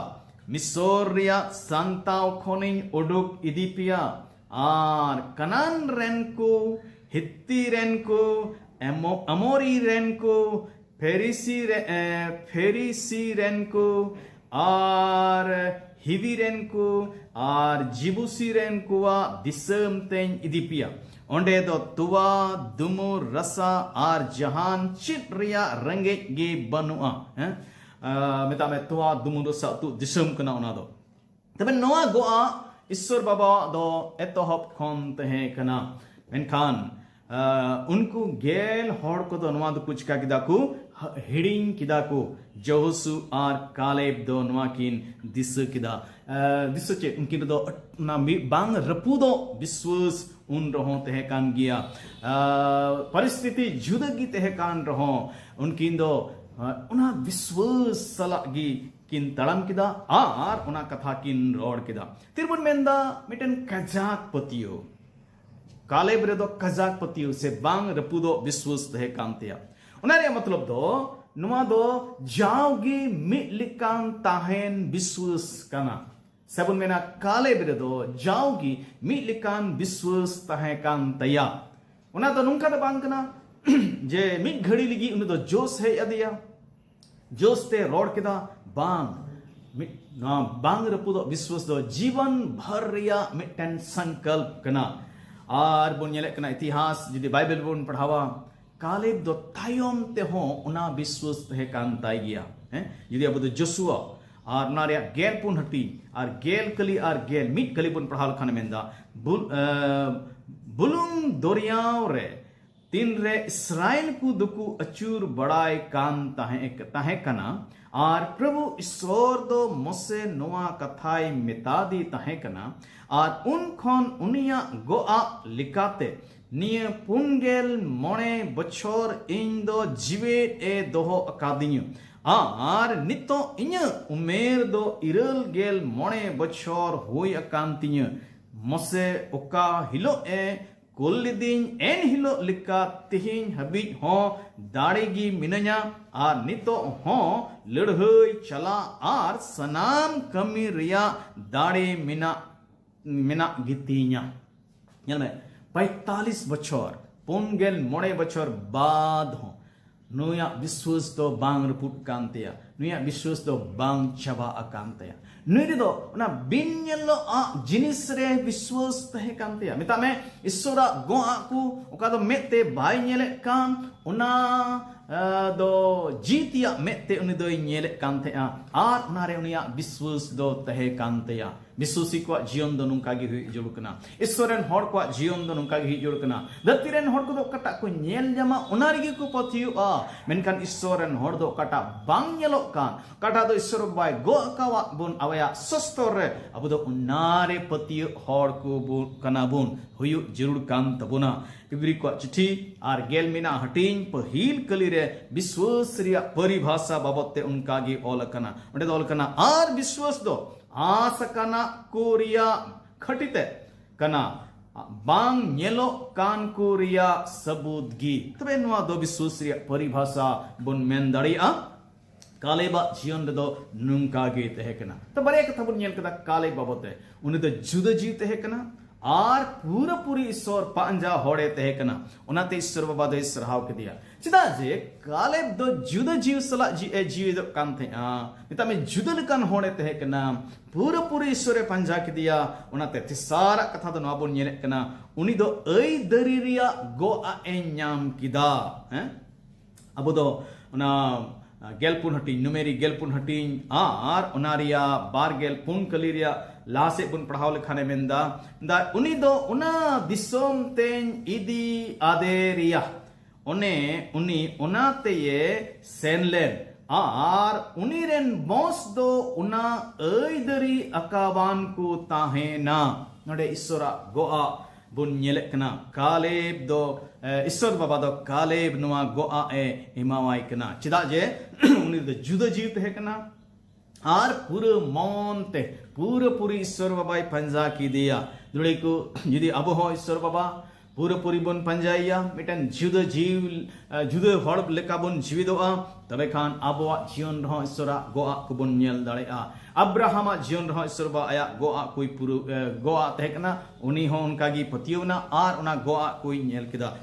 ᱢᱤᱥᱚᱨ ᱨᱮᱭᱟᱜ ᱥᱟᱱᱛᱟᱣ ᱠᱷᱚᱱᱤᱧ ᱩᱰᱩᱠ ᱤᱫᱤ ᱯᱮᱭᱟ, ᱟᱨ ᱠᱟᱱᱟᱱ ᱨᱮᱱ ᱠᱚ, ᱦᱤᱛᱛᱤ ᱨᱮᱱ ᱠᱚ, ᱮᱢᱚ-, ᱟᱢᱳᱨᱤ ᱨᱮᱱ ᱠᱚ, ᱯᱷᱮᱨᱤᱥᱤ ᱨᱮ-, ᱮ, ᱯᱷᱮᱨᱤᱥᱤ ᱨᱮᱱ ᱠᱚ, ᱟᱨ ᱦᱤᱵᱤ ᱨᱮᱱ ᱠᱚ, ᱟᱨ ᱡᱤᱵᱩᱥᱤ ᱨᱮᱱ ᱠᱚᱣᱟᱜ ᱫᱤᱥᱚᱢ ᱛᱮᱧ ᱤᱫᱤ ᱯᱮᱭᱟ᱾ ᱚᱸᱰᱮ ᱫᱚ ᱛᱚᱣᱟ, ᱫᱩᱢᱩᱨ, ᱨᱟᱥᱟ ᱟᱨ ᱡᱟᱦᱟᱱ ᱪᱮᱫ ᱨᱮᱭᱟᱜ ᱨᱮᱸᱜᱮᱡ ᱜᱮ ᱵᱟᱹᱱᱩᱜᱼᱟ᱾" ᱦᱮᱸ? ᱟ, ᱢᱮᱛᱟᱜ ᱢᱮ, ᱛᱚᱣᱟ, ᱫᱩᱢᱩᱨ, ᱨᱟᱥᱟ ᱟᱹᱛᱩ ᱫᱤᱥᱚᱢ ᱠᱟᱱᱟ ᱚᱱᱟ ᱫᱚ᱾ ᱛᱚᱵᱮ ᱱᱚᱣᱟ ᱜᱚᱜᱼᱟ ᱤᱥᱥᱚᱨ ᱵᱟᱵᱟᱣᱟᱜ ᱫᱚ ᱮᱛᱚᱦᱚᱵ ᱠᱷᱚᱱ ᱛᱟᱦᱮᱸ ᱠᱟᱱᱟ᱾ ᱢᱮᱱᱠᱷᱟᱱ, ᱟ, ᱩᱱᱠᱩ ᱜᱮᱞ ᱦᱚᱲ ᱠᱚᱫᱚ ᱱᱚᱣᱟ ᱫᱚᱠᱚ ᱪᱤᱠᱟ ᱠᱮᱫᱟ ᱠᱚ? ᱦ-, ᱦᱤᱲᱤᱧ ᱠᱮᱫᱟ ᱠᱚ᱾ ᱡᱚᱦᱳᱥᱩ ᱟᱨ ᱠᱟᱞᱮᱵ ᱫᱚ ᱱᱚᱣᱟ ᱠᱤᱱ ᱫᱤᱥᱟᱹ ᱠᱮᱫᱟ᱾ ᱟ, ᱫᱤᱥᱟᱹ ᱪᱮᱫ? ᱩᱱᱠᱤᱱ ᱨᱮᱫᱚ ᱚᱱᱟ ᱢᱤᱫ ᱵᱟᱝ ᱨᱟᱹᱯᱩᱫᱚᱜ ᱵᱤᱥᱣᱟᱹᱥ ᱩᱱ ᱨᱮᱦᱚᱸ ᱛᱟᱦᱮᱸ ᱠᱟᱱ ᱜᱮᱭᱟ᱾ ᱟ, ᱯᱚᱨᱤᱥᱛᱷᱤᱛᱤ ᱡᱩᱫᱟᱹ ᱜᱮ ᱛᱟᱦᱮᱸ ᱠᱟᱱ ᱨᱮᱦᱚᱸ, ᱩᱱᱠᱤᱱ ᱫᱚ, ᱟ, ᱚᱱᱟ ᱵᱤᱥᱣᱟᱹᱥ ᱥᱟᱞᱟᱜ ᱜᱮ ᱠᱤᱱ ᱛᱟᱲᱟᱢ ᱠᱮᱫᱟ ᱟᱨ ᱚᱱᱟ ᱠᱟᱛᱷᱟ ᱠᱤᱱ ᱨᱚᱲ ᱠᱮᱫᱟ᱾ ᱛᱤᱨᱵᱚᱱ ᱢᱮᱱᱫᱟ ᱢᱤᱫᱴᱮᱱ ᱠᱟᱡᱟᱠ ᱯᱟᱹᱛᱭᱟᱹᱣ᱾ ᱠᱟᱞᱮᱵ ᱨᱮᱫᱚ ᱠᱟᱡᱟᱠ ᱯᱟᱹᱛᱭᱟᱹᱣ ᱥᱮ ᱵᱟᱝ ᱨᱟᱹᱯᱩᱫᱚᱜ ᱵᱤᱥᱣᱟᱹᱥ ᱛᱟᱦᱮᱸ ᱠᱟᱱ ᱛᱟᱭᱟ᱾ ᱚᱱᱟ ᱨᱮᱭᱟᱜ ᱢᱚᱛᱞᱚᱵ ᱫᱚ, ᱱᱚᱣᱟ ᱫᱚ ᱡᱟᱣᱜᱮ ᱢᱤᱫ ᱞᱮᱠᱟᱱ ᱛᱟᱦᱮᱱ ᱵᱤᱥᱣᱟᱹᱥ ᱠᱟᱱᱟ᱾ ᱥᱮᱵᱚᱱ ᱢᱮᱱᱟ, ᱠᱟᱞᱮᱵ ᱨᱮᱫᱚ ᱡᱟᱣᱜᱮ ᱢᱤᱫ ᱞᱮᱠᱟᱱ ᱵᱤᱥᱣᱟᱹᱥ ᱛᱟᱦᱮᱸ ᱠᱟᱱ ᱛᱟᱭᱟ᱾ ᱚᱱᱟ ᱫᱚ ᱱᱚᱝᱠᱟ ᱫᱚ ᱵᱟᱝ ᱠᱟᱱᱟ ᱡᱮ ᱢᱤᱫ ᱜᱷᱟᱹᱲᱤ ᱞᱟᱹᱜᱤᱫ ᱩᱱᱤ ᱫᱚ ᱡᱳᱥ ᱦᱮᱡ ᱟᱫᱮᱭᱟ, ᱡᱳᱥ ᱛᱮ ᱨᱚᱲ ᱠᱮᱫᱟ, ᱵᱟᱝ᱾ ᱢᱤᱫ ᱱᱚᱣᱟ ᱵᱟᱝ ᱨᱟᱹᱯᱩᱫᱚᱜ ᱵᱤᱥᱣᱟᱥ ᱫᱚ ᱡᱤᱵᱚᱱ ᱵᱷᱚᱨ ᱨᱮᱭᱟᱜ ᱢᱤᱫᱴᱮᱱ ᱥᱚᱝᱠᱚᱞᱯ ᱠᱟᱱᱟ᱾ ᱟᱨ ᱵᱚᱱ ᱧᱮᱞᱮᱫ ᱠᱟᱱᱟ ᱤᱛᱤᱦᱟᱥ, ᱡᱩᱫᱤ ᱵᱟᱭᱵᱮᱞ ᱵᱚᱱ ᱯᱟᱲᱦᱟᱣᱟ, ᱠᱟᱞᱮᱵ ᱫᱚ ᱛᱟᱭᱚᱢ ᱛᱮᱦᱚᱸ ᱚᱱᱟ ᱵᱤᱥᱣᱟᱥ ᱛᱟᱦᱮᱸ ᱠᱟᱱ ᱛᱟᱭ ᱜᱮᱭᱟ᱾ ᱦᱮᱸ, ᱡᱩᱫᱤ ᱟᱵᱚ ᱫᱚ ᱡᱚᱥᱩᱣᱟ ᱟᱨ ᱚᱱᱟ ᱨᱮᱭᱟᱜ ᱜᱮᱞ ᱯᱩᱱ ᱦᱟᱹᱴᱤᱧ ᱟᱨ ᱜᱮᱞ ᱠᱟᱹᱞᱤ ᱟᱨ ᱜᱮᱞ ᱢᱤᱫ ᱠᱟᱹᱞᱤ ᱵᱚᱱ ᱯᱟᱲᱦᱟᱣ ᱞᱮᱠᱷᱟᱱ ᱢᱮᱱᱫᱟ, ᱵᱩᱞ-, ᱮ, ᱵᱩᱞᱩᱝ ᱫᱚᱨᱭᱟᱣ ᱨᱮ ᱛᱤᱱᱨᱮ ᱤᱥᱨᱟᱭᱮᱞ ᱠᱚ ᱫᱚᱠᱚ ᱟᱹᱪᱩᱨ ᱵᱟᱲᱟᱭ ᱠᱟᱱ ᱛᱟᱦᱮᱸ, ᱛᱟᱦᱮᱸ ᱠᱟᱱᱟ, ᱟᱨ ᱯᱨᱚᱵᱷᱩ ᱤᱥᱚᱨ ᱫᱚ ᱢᱚᱥᱮ ᱱᱚᱣᱟ ᱠᱟᱛᱷᱟᱭ ᱢᱮᱛᱟᱫᱮ ᱛᱟᱦᱮᱸ ᱠᱟᱱᱟ, ᱟᱨ ᱩᱱ ᱠᱷᱚᱱ ᱩᱱᱤᱭᱟᱜ ᱜᱚᱜᱼᱟᱜ ᱞᱮᱠᱟᱛᱮ ᱱᱤᱭᱟᱹ ᱯᱩᱱ ᱜᱮᱞ ᱢᱚᱬᱮ ᱵᱚᱪᱷᱚᱨ ᱤᱧ ᱫᱚ ᱡᱤᱣᱮᱫ ᱮ ᱫᱚᱦᱚ ᱟᱠᱟᱫᱤᱧᱟ, ᱟᱨ ᱱᱤᱛᱚᱜ ᱤᱧᱟᱹᱜ ᱩᱢᱮᱨ ᱫᱚ ᱤᱨᱟᱹᱞ ᱜᱮᱞ ᱢᱚᱬᱮ ᱵᱚᱪᱷᱚᱨ ᱦᱩᱭ ᱟᱠᱟᱱ ᱛᱤᱧᱟᱹ᱾ ᱢᱚᱥᱮ ᱚᱠᱟ ᱦᱤᱞᱳᱜ ᱮ ᱠᱩᱞ ᱞᱤᱫᱤᱧ, ᱮᱱ ᱦᱤᱞᱳᱜ ᱞᱮᱠᱟ ᱛᱮᱦᱮᱧ ᱦᱟᱹᱵᱤᱡ ᱦᱚᱸ ᱫᱟᱲᱮ ᱜᱮ ᱢᱤᱱᱟᱹᱧᱟ, ᱟᱨ ᱱᱤᱛᱚᱜ ᱦᱚᱸ ᱞᱟᱹᱲᱦᱟᱹᱭ ᱪᱟᱞᱟᱜ ᱟᱨ ᱥᱟᱱᱟᱢ ᱠᱟᱹᱢᱤ ᱨᱮᱭᱟᱜ ᱫᱟᱲᱮ ᱢᱮᱱᱟᱜ, ᱢᱮᱱᱟᱜ ᱜᱮᱛᱤᱧᱟ᱾ ᱧᱮᱞ ᱢᱮ, ᱯᱚᱸᱭᱛᱟᱞᱤᱥ ᱵᱚᱪᱷᱚᱨ, ᱯᱩᱱ ᱜᱮᱞ ᱢᱚᱬᱮ ᱵᱚᱪᱷᱚᱨ ᱵᱟᱫ ᱦᱚᱸ ᱱᱩᱭᱟᱜ ᱵᱤᱥᱣᱟᱥ ᱫᱚ ᱵᱟᱝ ᱨᱟᱹᱯᱩᱫ ᱠᱟᱱ ᱛᱟᱭᱟ, ᱱᱩᱭᱟᱜ ᱵᱤᱥᱣᱟᱥ ᱫᱚ ᱵᱟᱝ ᱪᱟᱵᱟ ᱟᱠᱟᱱ ᱛᱟᱭᱟ᱾ ᱱᱩᱭ ᱨᱮᱫᱚ ᱚᱱᱟ ᱵᱤᱱ ᱧᱮᱞᱚᱜ ᱟᱜ ᱡᱤᱱᱤᱥ ᱨᱮ ᱵᱤᱥᱣᱟᱥ ᱛᱟᱦᱮᱸ ᱠᱟᱱ ᱛᱟᱭᱟ᱾ ᱢᱮᱛᱟᱜ ᱢᱮ, ᱤᱥᱥᱚᱨᱟᱜ ᱜᱚᱜᱼᱟᱜ ᱠᱚ, ᱚᱠᱟ ᱫᱚ ᱢᱮᱫ ᱛᱮ ᱵᱟᱭ ᱧᱮᱞᱮᱫ ᱠᱟᱱ, ᱚᱱᱟ, ᱟ, ᱫᱚ ᱡᱤᱣᱤ ᱛᱮᱭᱟᱜ ᱢᱮᱫ ᱛᱮ ᱩᱱᱤ ᱫᱚᱭ ᱧᱮᱞᱮᱫ ᱠᱟᱱ ᱛᱟᱦᱮᱸᱜᱼᱟ, ᱟᱨ ᱚᱱᱟ ᱨᱮ ᱩᱱᱤᱭᱟᱜ ᱵᱤᱥᱣᱟᱥ ᱫᱚ ᱛᱟᱦᱮᱸ ᱠᱟᱱ ᱛᱟᱭᱟ᱾ ᱵᱤᱥᱣᱟᱥᱤ ᱠᱚᱣᱟᱜ ᱡᱤᱭᱚᱱ ᱫᱚ ᱱᱚᱝᱠᱟ ᱜᱮ ᱦᱩᱭᱩᱜ ᱡᱟᱹᱨᱩᱲ ᱠᱟᱱᱟ᱾ ᱤᱥᱥᱚᱨ ᱨᱮᱱ ᱦᱚᱲ ᱠᱚᱣᱟᱜ ᱡᱤᱭᱚᱱ ᱫᱚ ᱱᱚᱝᱠᱟ ᱜᱮ ᱦᱩᱭᱩᱜ ᱡᱟᱹᱨᱩᱲ ᱠᱟᱱᱟ᱾ ᱫᱷᱟᱹᱨᱛᱤ ᱨᱮᱱ ᱦᱚᱲ ᱠᱚᱫᱚ ᱚᱠᱟᱴᱟᱜ ᱠᱚ ᱧᱮᱞ ᱧᱟᱢᱟ, ᱚᱱᱟ ᱨᱮᱜᱮ ᱠᱚ ᱯᱟᱹᱛᱭᱟᱹᱜᱼᱟ, ᱢᱮᱱᱠᱷᱟᱱ ᱤᱥᱥᱚᱨ ᱨᱮᱱ ᱦᱚᱲ ᱫᱚ ᱚᱠᱟᱴᱟᱜ ᱵᱟᱝ ᱧᱮᱞᱚᱜ ᱠᱟᱱ, ᱚᱠᱟᱴᱟᱜ ᱫᱚ ᱤᱥᱥᱚᱨ ᱵᱟᱭ ᱜᱚᱜ ᱟᱠᱟᱣᱟᱫ ᱵᱚᱱ ᱟᱵᱚᱭᱟᱜ ᱥᱚᱥᱛᱚᱨ ᱨᱮ, ᱟᱵᱚ ᱫᱚ ᱚᱱᱟ ᱨᱮ ᱯᱟᱹᱛᱭᱟᱹᱜ ᱦᱚᱲ ᱠᱚ ᱵᱚ-, ᱠᱟᱱᱟ ᱵᱚᱱ, ᱦᱩᱭᱩᱜ ᱡᱟᱹᱨᱩᱲ ᱠᱟᱱ ᱛᱟᱵᱚᱱᱟ᱾ ᱤᱵᱨᱤ ᱠᱚᱣᱟᱜ ᱪᱤᱴᱷᱤ ᱟᱨ ᱜᱮᱞ ᱢᱮᱱᱟᱜ ᱦᱟᱹᱴᱤᱧ ᱯᱟᱹᱦᱤᱞ ᱠᱟᱹᱞᱤ ᱨᱮ ᱵᱤᱥᱣᱟᱥ ᱨᱮᱭᱟᱜ ᱯᱚᱨᱤᱵᱷᱟᱥᱟ ᱵᱟᱵᱚᱫ ᱛᱮ ᱚᱱᱠᱟ ᱜᱮ ᱚᱞ ᱟᱠᱟᱱᱟ᱾ ᱚᱸᱰᱮ ᱫᱚ ᱚᱞ ᱟᱠᱟᱱᱟ, ᱟᱨ ᱵᱤᱥᱣᱟᱥ ᱫᱚ ᱟᱸᱥ ᱟᱠᱟᱱᱟᱜ ᱠᱚ ᱨᱮᱭᱟᱜ ᱠᱷᱟᱹᱴᱤ ᱛᱮ ᱠᱟᱱᱟ, ᱵᱟᱝ ᱧᱮᱞᱚᱜ ᱠᱟᱱ ᱠᱚ ᱨᱮᱭᱟᱜ ᱥᱟᱹᱵᱩᱫ ᱜᱮ᱾ ᱛᱚᱵᱮ ᱱᱚᱣᱟ ᱫᱚ ᱵᱤᱥᱣᱟᱥ ᱨᱮᱭᱟᱜ ᱯᱚᱨᱤᱵᱷᱟᱥᱟ ᱵᱚᱱ ᱢᱮᱱ ᱫᱟᱲᱮᱭᱟᱜᱼᱟ᱾ ᱠᱟᱞᱮᱵᱟᱜ ᱡᱤᱭᱚᱱ ᱨᱮᱫᱚ ᱱᱚᱝᱠᱟ ᱜᱮ ᱛᱟᱦᱮᱸ ᱠᱟᱱᱟ᱾ ᱛᱚ, ᱵᱟᱨᱭᱟ ᱠᱟᱛᱷᱟ ᱵᱚᱱ ᱧᱮᱞ ᱠᱮᱫᱟ ᱠᱟᱞᱮᱵ ᱵᱟᱵᱚᱛ ᱛᱮ᱾ ᱩᱱᱤ ᱫᱚ ᱡᱩᱫᱟᱹ ᱡᱤᱣᱤ ᱛᱟᱦᱮᱸ ᱠᱟᱱᱟ, ᱟᱨ ᱯᱩᱨᱟᱹᱯᱩᱨᱤ ᱤᱥᱥᱚᱨ ᱯᱟᱸᱡᱟ ᱦᱚᱲᱮ ᱛᱟᱦᱮᱸ ᱠᱟᱱᱟ᱾ ᱚᱱᱟᱛᱮ ᱤᱥᱥᱚᱨ ᱵᱟᱵᱟ ᱫᱚᱭ ᱥᱟᱨᱦᱟᱣ ᱠᱮᱫᱮᱭᱟ᱾ ᱪᱮᱫᱟᱜ ᱡᱮ ᱠᱟᱞᱮᱵ ᱫᱚ ᱡᱩᱫᱟᱹ ᱡᱤᱣᱤ ᱥᱟᱞᱟᱜ ᱡᱤ-, ᱮ ᱡᱤᱣᱮᱫᱚᱜ ᱠᱟᱱ ᱛᱟᱦᱮᱸᱜᱼᱟ᱾ ᱢᱮᱛᱟᱜ ᱢᱮ, ᱡᱩᱫᱟᱹ ᱞᱮᱠᱟᱱ ᱦᱚᱲᱮ ᱛᱟᱦᱮᱸ ᱠᱟᱱᱟ᱾ ᱯᱩᱨᱟᱹᱯᱩᱨᱤ ᱤᱥᱥᱚᱨᱮ ᱯᱟᱸᱡᱟ ᱠᱮᱫᱮᱭᱟ᱾ ᱚᱱᱟᱛᱮ ᱛᱮᱥᱟᱨᱟᱜ ᱠᱟᱛᱷᱟ ᱫᱚ ᱱᱚᱣᱟ ᱵᱚᱱ ᱧᱮᱞᱮᱫ ᱠᱟᱱᱟ, ᱩᱱᱤ ᱫᱚ ᱟᱹᱭᱫᱟᱹᱨᱤ ᱨᱮᱭᱟᱜ ᱜᱚᱜ ᱟᱜ ᱮ ᱧᱟᱢ ᱠᱮᱫᱟ᱾ ᱦᱮᱸ? ᱟᱵᱚ ᱫᱚ ᱚᱱᱟ, ᱟ, ᱜᱮᱞ ᱯᱩᱱ ᱦᱟᱹᱴᱤᱧ, ᱱᱩᱢᱮᱨᱤ ᱜᱮᱞ ᱯᱩᱱ ᱦᱟᱹᱴᱤᱧ ᱟᱨ ᱚᱱᱟ ᱨᱮᱭᱟᱜ ᱵᱟᱨ ᱜᱮᱞ ᱯᱩᱱ ᱠᱟᱹᱞᱤ ᱨᱮᱭᱟᱜ ᱞᱟᱦᱟ ᱥᱮᱫ ᱵᱚᱱ ᱯᱟᱲᱦᱟᱣ ᱞᱮᱠᱷᱟᱱᱮ ᱢᱮᱱᱫᱟ, ᱫᱟ, ᱩᱱᱤ ᱫᱚ ᱚᱱᱟ ᱫᱤᱥᱚᱢ ᱛᱮᱧ ᱤᱫᱤ ᱟᱫᱮ ᱨᱮᱭᱟ᱾ ᱚᱱᱮ ᱩᱱᱤ ᱚᱱᱟ ᱛᱮᱭᱮ ᱥᱮᱱ ᱞᱮᱱ, ᱟᱨ ᱩᱱᱤ ᱨᱮᱱ ᱵᱚᱸᱥ ᱫᱚ ᱚᱱᱟ ᱟᱹᱭᱫᱟᱹᱨᱤ ᱟᱠᱟᱵᱟᱱ ᱠᱚ ᱛᱟᱦᱮᱱᱟ᱾ ᱱᱚᱰᱮ ᱤᱥᱥᱚᱨᱟᱜ ᱜᱚᱜ ᱟᱜ ᱵᱚᱱ ᱧᱮᱞᱮᱫ ᱠᱟᱱᱟ᱾ ᱠᱟᱞᱮᱵ ᱫᱚ, ᱮ, ᱤᱥᱥᱚᱨ ᱵᱟᱵᱟ ᱫᱚ ᱠᱟᱞᱮᱵ ᱱᱚᱣᱟ ᱜᱚᱜ ᱟᱜ ᱮ ᱮᱢᱟᱣᱟᱭ ᱠᱟᱱᱟ᱾ ᱪᱮᱫᱟᱜ ᱡᱮ ᱩᱱᱤ ᱫᱚ ᱡᱩᱫᱟᱹ ᱡᱤᱣᱤ ᱛᱟᱦᱮᱸ ᱠᱟᱱᱟ᱾ ᱟᱨ ᱯᱩᱨᱟᱹ ᱢᱚᱱ ᱛᱮ, ᱯᱩᱨᱟᱹ ᱯᱩᱨᱤ ᱤᱥᱥᱚᱨ ᱵᱟᱵᱟᱭ ᱯᱟᱸᱡᱟ ᱠᱮᱫᱮᱭᱟ᱾ ᱫᱩᱲᱤ ᱠᱚ, ᱡᱩᱫᱤ ᱟᱵᱚ ᱦᱚᱸ ᱤᱥᱥᱚᱨ ᱵᱟᱵᱟ ᱯᱩᱨᱟᱹ ᱯᱩᱨᱤ ᱵᱚᱱ ᱯᱟᱸᱡᱟᱭᱮᱭᱟ, ᱢᱤᱫᱴᱮᱱ ᱡᱩᱫᱟᱹ ᱡᱤᱣᱤ, ᱮ, ᱡᱩᱫᱟᱹ ᱦᱚᱲ ᱞᱮᱠᱟ ᱵᱚᱱ ᱡᱤᱣᱤᱫᱚᱜᱼᱟ, ᱛᱚᱵᱮ ᱠᱷᱟᱱ ᱟᱵᱚᱣᱟᱜ ᱡᱤᱭᱚᱱ ᱨᱮᱦᱚᱸ ᱤᱥᱥᱚᱨᱟᱜ ᱜᱚᱜ ᱟᱜ ᱠᱚᱵᱚᱱ ᱧᱮᱞ ᱫᱟᱲᱮᱭᱟᱜᱼᱟ᱾ ᱟᱵᱨᱟᱦᱟᱢᱟᱜ ᱡᱤᱭᱚᱱ ᱨᱮᱦᱚᱸ ᱤᱥᱥᱚᱨ ᱵᱟᱵᱟ ᱟᱭᱟᱜ ᱜᱚᱜ ᱟᱜ ᱠᱚᱭ ᱯᱩᱨᱟᱹ, ᱮ, ᱜᱚᱜ ᱟᱜ ᱛᱟᱦᱮᱸ ᱠᱟᱱᱟ᱾ ᱩᱱᱤ ᱦᱚᱸ ᱚᱱᱠᱟ ᱜᱮ ᱯᱟᱹᱛᱭᱟᱹᱣ ᱮᱱᱟ ᱟᱨ ᱚᱱᱟ ᱜᱚᱜ ᱟᱜ ᱠᱚᱭ ᱧᱮᱞ ᱠᱮᱫᱟ᱾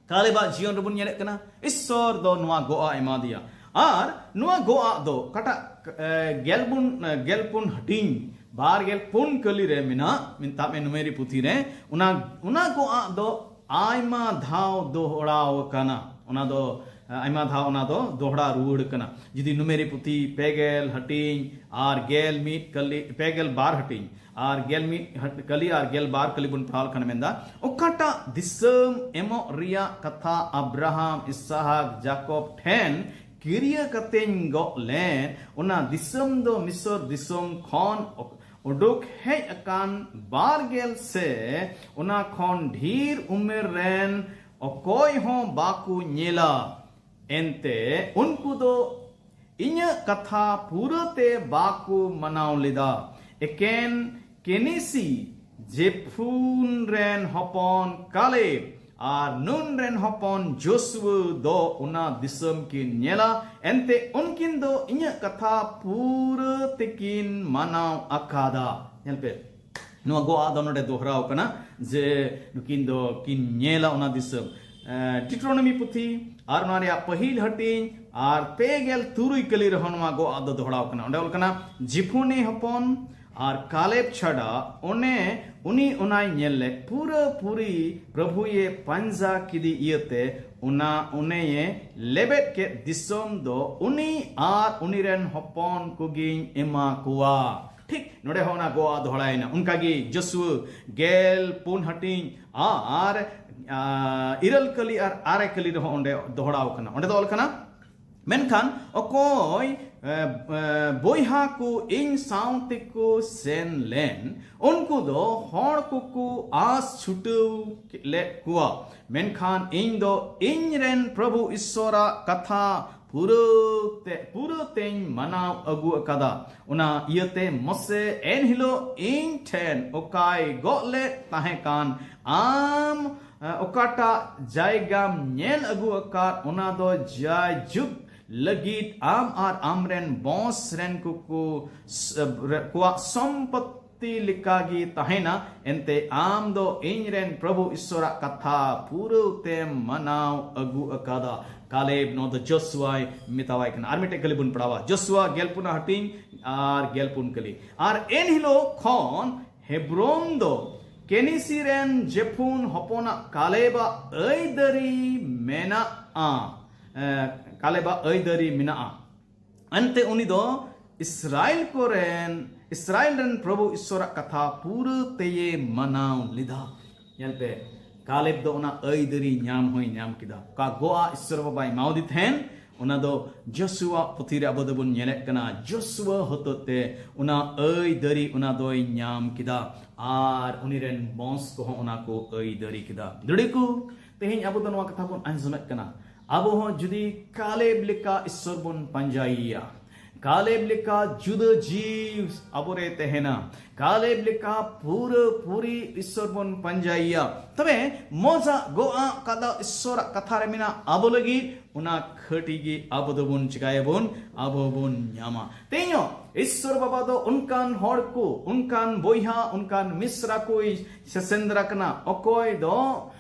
ᱠᱟᱞᱮᱵᱟᱜ ᱡᱤᱭᱚᱱ ᱨᱮᱵᱚᱱ ᱧᱮᱞᱮᱫ ᱠᱟᱱᱟ, ᱤᱥᱥᱚᱨ ᱫᱚ ᱱᱚᱣᱟ ᱜᱚᱜ ᱟᱜ ᱮᱢᱟ ᱫᱮᱭᱟ᱾ ᱟᱨ ᱱᱚᱣᱟ ᱜᱚᱜ ᱟᱜ ᱫᱚ ᱚᱠᱟᱴᱟᱜ, ᱮ, ᱜᱮᱞ ᱵᱩᱱ, ᱮ, ᱜᱮᱞ ᱯᱩᱱ ᱦᱟᱹᱴᱤᱧ, ᱵᱟᱨ ᱜᱮᱞ ᱯᱩᱱ ᱠᱟᱹᱞᱤ ᱨᱮ ᱢᱮᱱᱟᱜ, ᱢᱮᱛᱟᱜ ᱢᱮ ᱱᱩᱢᱮᱨᱤ ᱯᱩᱛᱷᱤ ᱨᱮ, ᱚᱱᱟ, ᱚᱱᱟ ᱜᱚᱜ ᱟᱜ ᱫᱚ ᱟᱭᱢᱟ ᱫᱷᱟᱣ ᱫᱚᱦᱲᱟᱣ ᱟᱠᱟᱱᱟ᱾ ᱚᱱᱟ ᱫᱚ, ᱮ, ᱟᱭᱢᱟ ᱫᱷᱟᱣ ᱚᱱᱟ ᱫᱚ ᱫᱚᱦᱲᱟ ᱨᱩᱣᱟᱹᱲ ᱟᱠᱟᱱᱟ᱾ ᱡᱩᱫᱤ ᱱᱩᱢᱮᱨᱤ ᱯᱩᱛᱷᱤ ᱯᱮ ᱜᱮᱞ ᱦᱟᱹᱴᱤᱧ ᱟᱨ ᱜᱮᱞ ᱢᱤᱫ ᱠᱟᱹᱞᱤ, ᱯᱮ ᱜᱮᱞ ᱵᱟᱨ ᱦᱟᱹᱴᱤᱧ ᱟᱨ ᱜᱮᱞ ᱢᱤᱫ ᱦᱟᱹᱴ-, ᱠᱟᱹᱞᱤ ᱟᱨ ᱜᱮᱞ ᱵᱟᱨ ᱠᱟᱹᱞᱤ ᱵᱚᱱ ᱯᱟᱲᱦᱟᱣ ᱞᱮᱠᱷᱟᱱ ᱢᱮᱱᱫᱟ, ᱚᱠᱟᱴᱟᱜ ᱫᱤᱥᱚᱢ ᱮᱢᱚᱜ ᱨᱮᱭᱟᱜ ᱠᱟᱛᱷᱟ ᱟᱵᱨᱟᱦᱟᱢ, ᱤᱥᱦᱟᱠ, ᱡᱟᱠᱚᱵ ᱴᱷᱮᱱ ᱠᱤᱨᱤᱭᱟᱹ ᱠᱟᱛᱮᱧ ᱜᱚᱜ ᱞᱮᱱ, ᱚᱱᱟ ᱫᱤᱥᱚᱢ ᱫᱚ ᱢᱤᱥᱚᱨ ᱫᱤᱥᱚᱢ ᱠᱷᱚᱱ ᱩᱰᱩᱠ ᱦᱮᱡ ᱟᱠᱟᱱ ᱵᱟᱨ ᱜᱮᱞ ᱥᱮ ᱚᱱᱟ ᱠᱷᱚᱱ ᱰᱷᱮᱨ ᱩᱢᱮᱨ ᱨᱮᱱ ᱚᱠᱚᱭ ᱦᱚᱸ ᱵᱟᱠᱚ ᱧᱮᱞᱟ᱾ ᱮᱱᱛᱮ ᱩᱱᱠᱩ ᱫᱚ ᱤᱧᱟᱹᱜ ᱠᱟᱛᱷᱟ ᱯᱩᱨᱟᱹᱛᱮ ᱵᱟᱠᱚ ᱢᱟᱱᱟᱣ ᱞᱮᱫᱟ᱾ ᱮᱠᱮᱱ ᱠᱮᱱᱤᱥᱤ, ᱡᱮᱯᱷᱩᱱ ᱨᱮᱱ ᱦᱚᱯᱚᱱ ᱠᱟᱞᱮᱵ ᱟᱨ ᱱᱩᱱ ᱨᱮᱱ ᱦᱚᱯᱚᱱ ᱡᱳᱥᱩᱣᱟ ᱫᱚ ᱚᱱᱟ ᱫᱤᱥᱚᱢ ᱠᱤᱱ ᱧᱮᱞᱟ, ᱮᱱᱛᱮ ᱩᱱᱠᱤᱱ ᱫᱚ ᱤᱧᱟᱹᱜ ᱠᱟᱛᱷᱟ ᱯᱩᱨᱟᱹ ᱛᱮᱠᱤᱱ ᱢᱟᱱᱟᱣ ᱟᱠᱟᱫᱟ᱾ ᱧᱮᱞ ᱯᱮ, ᱱᱚᱣᱟ ᱜᱚᱜ ᱟᱜ ᱫᱚ ᱱᱚᱰᱮ ᱫᱚᱦᱨᱟᱣ ᱠᱟᱱᱟ ᱡᱮ ᱱᱩᱠᱤᱱ ᱫᱚ ᱠᱤᱱ ᱧᱮᱞᱟ ᱚᱱᱟ ᱫᱤᱥᱚᱢ᱾ ᱰᱤᱴᱨᱳᱱᱚᱢᱤ ᱯᱩᱛᱷᱤ ᱟᱨ ᱚᱱᱟ ᱨᱮᱭᱟᱜ ᱯᱟᱹᱦᱤᱞ ᱦᱟᱹᱴᱤᱧ ᱟᱨ ᱯᱮ ᱜᱮᱞ ᱛᱩᱨᱩᱭ ᱠᱟᱹᱞᱤ ᱨᱮᱦᱚᱸ ᱱᱚᱣᱟ ᱜᱚᱜ ᱟᱜ ᱫᱚ ᱫᱚᱦᱲᱟᱣ ᱠᱟᱱᱟ᱾ ᱚᱸᱰᱮ ᱚᱞ ᱠᱟᱱᱟ, ᱡᱤᱯᱷᱩᱱᱮ ᱦᱚᱯᱚᱱ ᱟᱨ ᱠᱟᱞᱮᱵ ᱪᱷᱟᱰᱟ ᱚᱱᱮ ᱩᱱᱤ ᱚᱱᱟᱭ ᱧᱮᱞ ᱞᱮᱫ ᱯᱩᱨᱟᱹ ᱯᱩᱨᱤ ᱯᱨᱚᱵᱷᱩᱭᱮ ᱯᱟᱸᱡᱟ ᱠᱮᱫᱮ ᱤᱭᱟᱹᱛᱮ ᱚᱱᱟ ᱚᱱᱮᱭᱮ ᱞᱮᱵᱮᱫ ᱠᱮᱫ ᱫᱤᱥᱚᱢ ᱫᱚ ᱩᱱᱤ ᱟᱨ ᱩᱱᱤᱨᱮᱱ ᱦᱚᱯᱚᱱ ᱠᱚᱜᱮᱧ ᱮᱢᱟ ᱠᱚᱣᱟ᱾ ᱴᱷᱤᱠ ᱱᱚᱰᱮ ᱦᱚᱸ ᱚᱱᱟ ᱜᱚᱜ ᱟᱜ ᱫᱚᱦᱲᱟᱭᱮᱱᱟ᱾ ᱚᱱᱠᱟᱜᱮ ᱡᱚᱥᱩᱣᱟᱹ ᱜᱮᱞ ᱯᱩᱱ ᱦᱟᱹᱴᱤᱧ ᱟᱨ ᱤᱨᱟᱹᱞ ᱠᱟᱹᱞᱤ ᱟᱨ ᱟᱨᱮ ᱠᱟᱹᱞᱤ ᱨᱮᱦᱚᱸ ᱚᱸᱰᱮ ᱫᱚᱦᱲᱟᱣ ᱠᱟᱱᱟ᱾ ᱚᱸᱰᱮ ᱫᱚ ᱚᱞ ᱠᱟᱱᱟ, ᱢᱮᱱᱠᱷᱟᱱ ᱚᱠᱚᱭ ᱵᱚᱭᱦᱟ ᱠᱚ ᱤᱧ ᱥᱟᱶ ᱛᱮᱠᱚ ᱥᱮᱱ ᱞᱮᱱ ᱩᱱᱠᱩ ᱫᱚ ᱦᱚᱲ ᱠᱚᱠᱚ ᱟᱥ ᱪᱷᱩᱴᱟᱹᱣ ᱞᱮᱫ ᱠᱚᱣᱟ᱾ ᱢᱮᱱᱠᱷᱟᱱ ᱤᱧ ᱫᱚ ᱤᱧ ᱨᱮᱱ ᱯᱨᱚᱵᱷᱩ ᱤᱥᱥᱚᱨᱟᱜ ᱠᱟᱛᱷᱟ ᱯᱩᱨᱟᱹ ᱛᱮ ᱯᱩᱨᱟᱹ ᱛᱮᱧ ᱢᱟᱱᱟᱣ ᱟᱹᱜᱩ ᱟᱠᱟᱫᱟ᱾ ᱚᱱᱟ ᱤᱭᱟᱹᱛᱮ ᱢᱚᱥᱮ ᱮᱱᱦᱤᱞᱳᱜ ᱤᱧ ᱴᱷᱮᱱ ᱚᱠᱟᱭ ᱜᱚᱜ ᱞᱮᱫ ᱛᱟᱦᱮᱸ ᱠᱟᱱ ᱟᱢ ᱚᱠᱟᱴᱟᱜ ᱡᱟᱭᱜᱟᱢ ᱧᱮᱞ ᱟᱹᱜᱩ ᱟᱠᱟᱫ ᱚᱱᱟ ᱫᱚ ᱡᱟᱭᱡᱩᱜᱽ ᱞᱟᱹᱜᱤᱫ ᱟᱢ ᱟᱨ ᱟᱢᱨᱮᱱ ᱵᱚᱸᱥ ᱨᱮᱱ ᱠᱚᱠᱚ ᱠᱚᱣᱟᱜ ᱥᱚᱢᱯᱚᱛ ᱞᱮᱠᱟᱜᱮ ᱛᱟᱦᱮᱱᱟ᱾ ᱮᱱᱛᱮ ᱟᱢ ᱫᱚ ᱤᱧ ᱨᱮᱱ ᱯᱨᱚᱵᱷᱩ ᱤᱥᱥᱚᱨᱟᱜ ᱠᱟᱛᱷᱟ ᱯᱩᱨᱟᱹᱣ ᱛᱮᱢ ᱢᱟᱱᱟᱣ ᱟᱹᱜᱩ ᱟᱠᱟᱫᱟ᱾ ᱠᱟᱞᱮᱵ ᱱᱚᱣᱟ ᱫᱚ ᱡᱚᱥᱩᱣᱟᱭ ᱢᱮᱛᱟᱣᱟᱭ ᱠᱟᱱᱟ᱾ ᱟᱨ ᱢᱤᱫᱴᱮᱡ ᱠᱟᱹᱞᱤ ᱵᱚᱱ ᱯᱟᱲᱦᱟᱣᱟ, ᱡᱚᱥᱩᱣᱟ ᱜᱮᱞ ᱯᱩᱱ ᱦᱟᱹᱴᱤᱧ ᱟᱨ ᱜᱮᱞ ᱯᱩᱱ ᱠᱟᱹᱞᱤ᱾ ᱟᱨ ᱮᱱ ᱦᱤᱞᱳᱜ ᱠᱷᱚᱱ ᱦᱮᱵᱨᱳᱱ ᱫᱚ ᱠᱮᱱᱤᱥᱤ ᱨᱮᱱ ᱡᱮᱯᱷᱩᱱ ᱦᱚᱯᱚᱱᱟᱜ ᱠᱟᱞᱮᱵᱟᱜ ᱟᱹᱭᱫᱟᱹᱨᱤ ᱢᱮᱱᱟᱜᱼᱟ᱾ ᱠᱟᱞᱮᱵᱟᱜ ᱟᱹᱭᱫᱟᱹᱨᱤ ᱢᱮᱱᱟᱜᱼᱟ᱾ ᱮᱱᱛᱮ ᱩᱱᱤ ᱫᱚ ᱤᱥᱨᱟᱭᱮᱞ ᱠᱚᱨᱮᱱ ᱤᱥᱨᱟᱭᱮᱞ ᱨᱮᱱ ᱯᱨᱚᱵᱷᱩ ᱤᱥᱥᱚᱨᱟᱜ ᱠᱟᱛᱷᱟ ᱯᱩᱨᱟᱹ ᱛᱮᱭᱮ ᱢᱟᱱᱟᱣ ᱞᱮᱫᱟ᱾ ᱧᱮᱞ ᱯᱮ, ᱠᱟᱞᱮᱵ ᱫᱚ ᱚᱱᱟ ᱟᱹᱭᱫᱟᱹᱨᱤ ᱧᱟᱢ ᱦᱚᱸᱭ ᱧᱟᱢ ᱠᱮᱫᱟ᱾ ᱚᱠᱟ ᱜᱚᱜ ᱟᱜ ᱤᱥᱥᱚᱨ ᱵᱟᱵᱟᱭ ᱮᱢᱟᱣᱫᱮ ᱛᱟᱦᱮᱱ, ᱚᱱᱟ ᱫᱚ ᱡᱚᱥᱩᱣᱟ ᱯᱩᱛᱷᱤ ᱨᱮ ᱟᱵᱚ ᱫᱚᱵᱚᱱ ᱧᱮᱞᱮᱫ ᱠᱟᱱᱟ᱾ ᱡᱚᱥᱩᱣᱟ ᱦᱚᱛᱚᱛ ᱛᱮ ᱚᱱᱟ ᱟᱹᱭᱫᱟᱹᱨᱤ ᱚᱱᱟ ᱫᱚᱭ ᱧᱟᱢ ᱠᱮᱫᱟ᱾ ᱟᱨ ᱩᱱᱤ ᱨᱮᱱ ᱵᱚᱝᱥ ᱠᱚᱦᱚᱸ ᱚᱱᱟ ᱠᱚ ᱟᱹᱭᱫᱟᱹᱨᱤ ᱠᱮᱫᱟ᱾ ᱫᱟᱹᱲᱤ ᱠᱚ, ᱛᱮᱦᱮᱧ ᱟᱵᱚ ᱫᱚ ᱱᱚᱣᱟ ᱠᱟᱛᱷᱟ ᱵᱚᱱ ᱟᱸᱡᱚᱢᱮᱫ ᱠᱟᱱᱟ, ᱟᱵᱚ ᱦᱚᱸ ᱡᱩᱫᱤ ᱠᱟᱞᱮᱵ ᱞᱮᱠᱟ ᱤᱥᱥᱚᱨ ᱵᱚᱱ ᱯᱟᱸᱡᱟᱭᱮᱭᱟ, ᱠᱟᱞᱮᱵ ᱞᱮᱠᱟ ᱡᱩᱫᱟᱹ ᱡᱤᱣᱤ ᱟᱵᱚᱨᱮ ᱛᱟᱦᱮᱱᱟ᱾ ᱠᱟᱞᱮᱵ ᱞᱮᱠᱟ ᱯᱩᱨᱟᱹ ᱯᱩᱨᱤ ᱤᱥᱥᱚᱨ ᱵᱚᱱ ᱯᱟᱸᱡᱟᱭᱮᱭᱟ᱾ ᱛᱚᱵᱮ ᱢᱚᱡᱟᱜ ᱜᱚᱜᱼᱟ ᱠᱟᱫᱟ ᱤᱥᱥᱚᱨᱟᱜ ᱠᱟᱛᱷᱟ ᱨᱮ ᱢᱮᱱᱟᱜ ᱟᱵᱚ ᱞᱟᱹᱜᱤᱫ, ᱚᱱᱟ ᱠᱷᱟᱹᱴᱤ ᱜᱮ ᱟᱵᱚ ᱫᱚᱵᱚᱱ ᱪᱤᱠᱟᱭᱟᱵᱚᱱ, ᱟᱵᱚ ᱵᱚᱱ ᱧᱟᱢᱟ᱾ ᱛᱮᱦᱮᱧᱚᱜ ᱤᱥᱥᱚᱨ ᱵᱟᱵᱟ ᱫᱚ ᱚᱱᱠᱟᱱ ᱦᱚᱲ ᱠᱚ, ᱚᱱᱠᱟᱱ ᱵᱚᱭᱦᱟ, ᱚᱱᱠᱟᱱ ᱢᱤᱥᱨᱟ ᱠᱚᱭ ᱥᱮ ᱥᱮᱸᱫᱽᱨᱟ ᱠᱟᱱᱟ, ᱚᱠᱚᱭ ᱫᱚ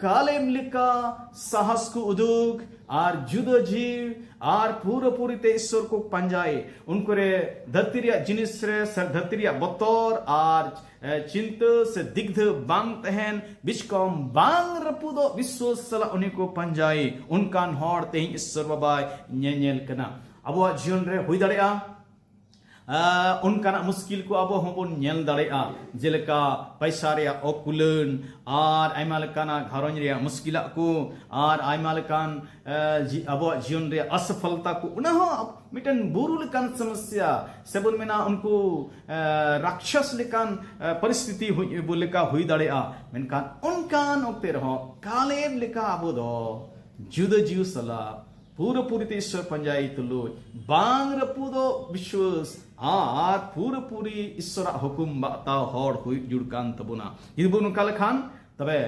ᱠᱟᱞᱮᱵ ᱞᱮᱠᱟ ᱥᱟᱦᱟᱥ ᱠᱚ ᱩᱫᱩᱜ ᱟᱨ ᱡᱩᱫᱟᱹ ᱡᱤᱣᱤ ᱟᱨ ᱯᱩᱨᱟᱹ ᱯᱩᱨᱤ ᱛᱮ ᱤᱥᱥᱚᱨ ᱠᱚ ᱯᱟᱸᱡᱟᱭ᱾ ᱩᱱᱠᱩ ᱨᱮ ᱫᱷᱟᱹᱨᱛᱤ ᱨᱮᱭᱟᱜ ᱡᱤᱱᱤᱥ ᱨᱮ ᱥᱮ ᱫᱷᱟᱹᱨᱛᱤ ᱨᱮᱭᱟᱜ ᱵᱚᱛᱚᱨ ᱟᱨ ᱮ, ᱪᱤᱱᱛᱟᱹ ᱥᱮ ᱫᱤᱜᱫᱷᱟᱹ ᱵᱟᱝ ᱛᱟᱦᱮᱱ, ᱵᱤᱪᱠᱚᱢ ᱵᱟᱝ ᱨᱟᱹᱯᱩᱫᱚᱜ ᱵᱤᱥᱣᱟᱹᱥ ᱥᱟᱞᱟᱜ ᱩᱱᱤ ᱠᱚ ᱯᱟᱸᱡᱟᱭ᱾ ᱚᱱᱠᱟᱱ ᱦᱚᱲ ᱛᱮᱦᱮᱧ ᱤᱥᱥᱚᱨ ᱵᱟᱵᱟᱭ ᱧᱮᱧᱮᱞ ᱠᱟᱱᱟ᱾ ᱟᱵᱚᱣᱟᱜ ᱡᱤᱭᱚᱱ ᱨᱮ ᱦᱩᱭ ᱫᱟᱲᱮᱭᱟᱜᱼᱟ, ᱟ, ᱚᱱᱠᱟᱱᱟᱜ ᱢᱩᱥᱠᱤᱞ ᱠᱚ ᱟᱵᱚ ᱦᱚᱸᱵᱚᱱ ᱧᱮᱞ ᱫᱟᱲᱮᱭᱟᱜᱼᱟ, ᱡᱮᱞᱮᱠᱟ ᱯᱟᱭᱥᱟ ᱨᱮᱭᱟᱜ ᱚᱠᱩᱞᱟᱹᱱ ᱟᱨ ᱟᱭᱢᱟ ᱞᱮᱠᱟᱱᱟᱜ ᱜᱷᱟᱨᱚᱸᱡᱽ ᱨᱮᱭᱟᱜ ᱢᱩᱥᱠᱤᱞᱟᱜ ᱠᱚ ᱟᱨ ᱟᱭᱢᱟ ᱞᱮᱠᱟᱱ, ᱮ, ᱡᱤ-, ᱟᱵᱚᱣᱟᱜ ᱡᱤᱭᱚᱱ ᱨᱮᱭᱟᱜ ᱚᱥᱚᱯᱷᱚᱞᱛᱟ ᱠᱚ, ᱚᱱᱟ ᱦᱚᱸ ᱢᱤᱫᱴᱮᱱ ᱵᱩᱨᱩ ᱞᱮᱠᱟᱱ ᱥᱚᱢᱚᱥᱭᱟ ᱥᱮᱵᱚᱱ ᱢᱮᱱᱟ ᱩᱱᱠᱩ, ᱮ, ᱨᱟᱠᱥᱟᱥ ᱞᱮᱠᱟᱱ, ᱮ, ᱯᱚᱨᱤᱥᱛᱷᱤᱛᱤ ᱦᱩᱭ ᱵᱚ ᱞᱮᱠᱟ ᱦᱩᱭ ᱫᱟᱲᱮᱭᱟᱜᱼᱟ᱾ ᱢᱮᱱᱠᱷᱟᱱ ᱚᱱᱠᱟᱱ ᱚᱠᱛᱮ ᱨᱮᱦᱚᱸ ᱠᱟᱞᱮᱵ ᱞᱮᱠᱟ ᱟᱵᱚ ᱫᱚ ᱡᱩᱫᱟᱹ ᱡᱤᱣᱤ ᱥᱟᱞᱟᱜ ᱯᱩᱨᱟᱹᱯᱩᱨᱤ ᱛᱮ ᱤᱥᱥᱚᱨ ᱯᱟᱸᱡᱟᱭ ᱛᱩᱞᱩᱡ ᱵᱟᱝ ᱨᱟᱹᱯᱩᱫᱚᱜ ᱵᱤᱥᱣᱟᱹᱥ ᱟᱨ ᱯᱩᱨᱟᱹᱯᱩᱨᱤ ᱤᱥᱥᱚᱨᱟᱜ ᱦᱩᱠᱩᱢ ᱵᱟᱛᱟᱣ ᱦᱚᱲ ᱦᱩᱭᱩᱜ ᱡᱩᱲ ᱠᱟᱱ ᱛᱟᱵᱚᱱᱟ᱾ ᱡᱩᱫᱤ ᱵᱚᱱ ᱚᱱᱠᱟ ᱞᱮᱠᱷᱟᱱ, ᱛᱚᱵᱮ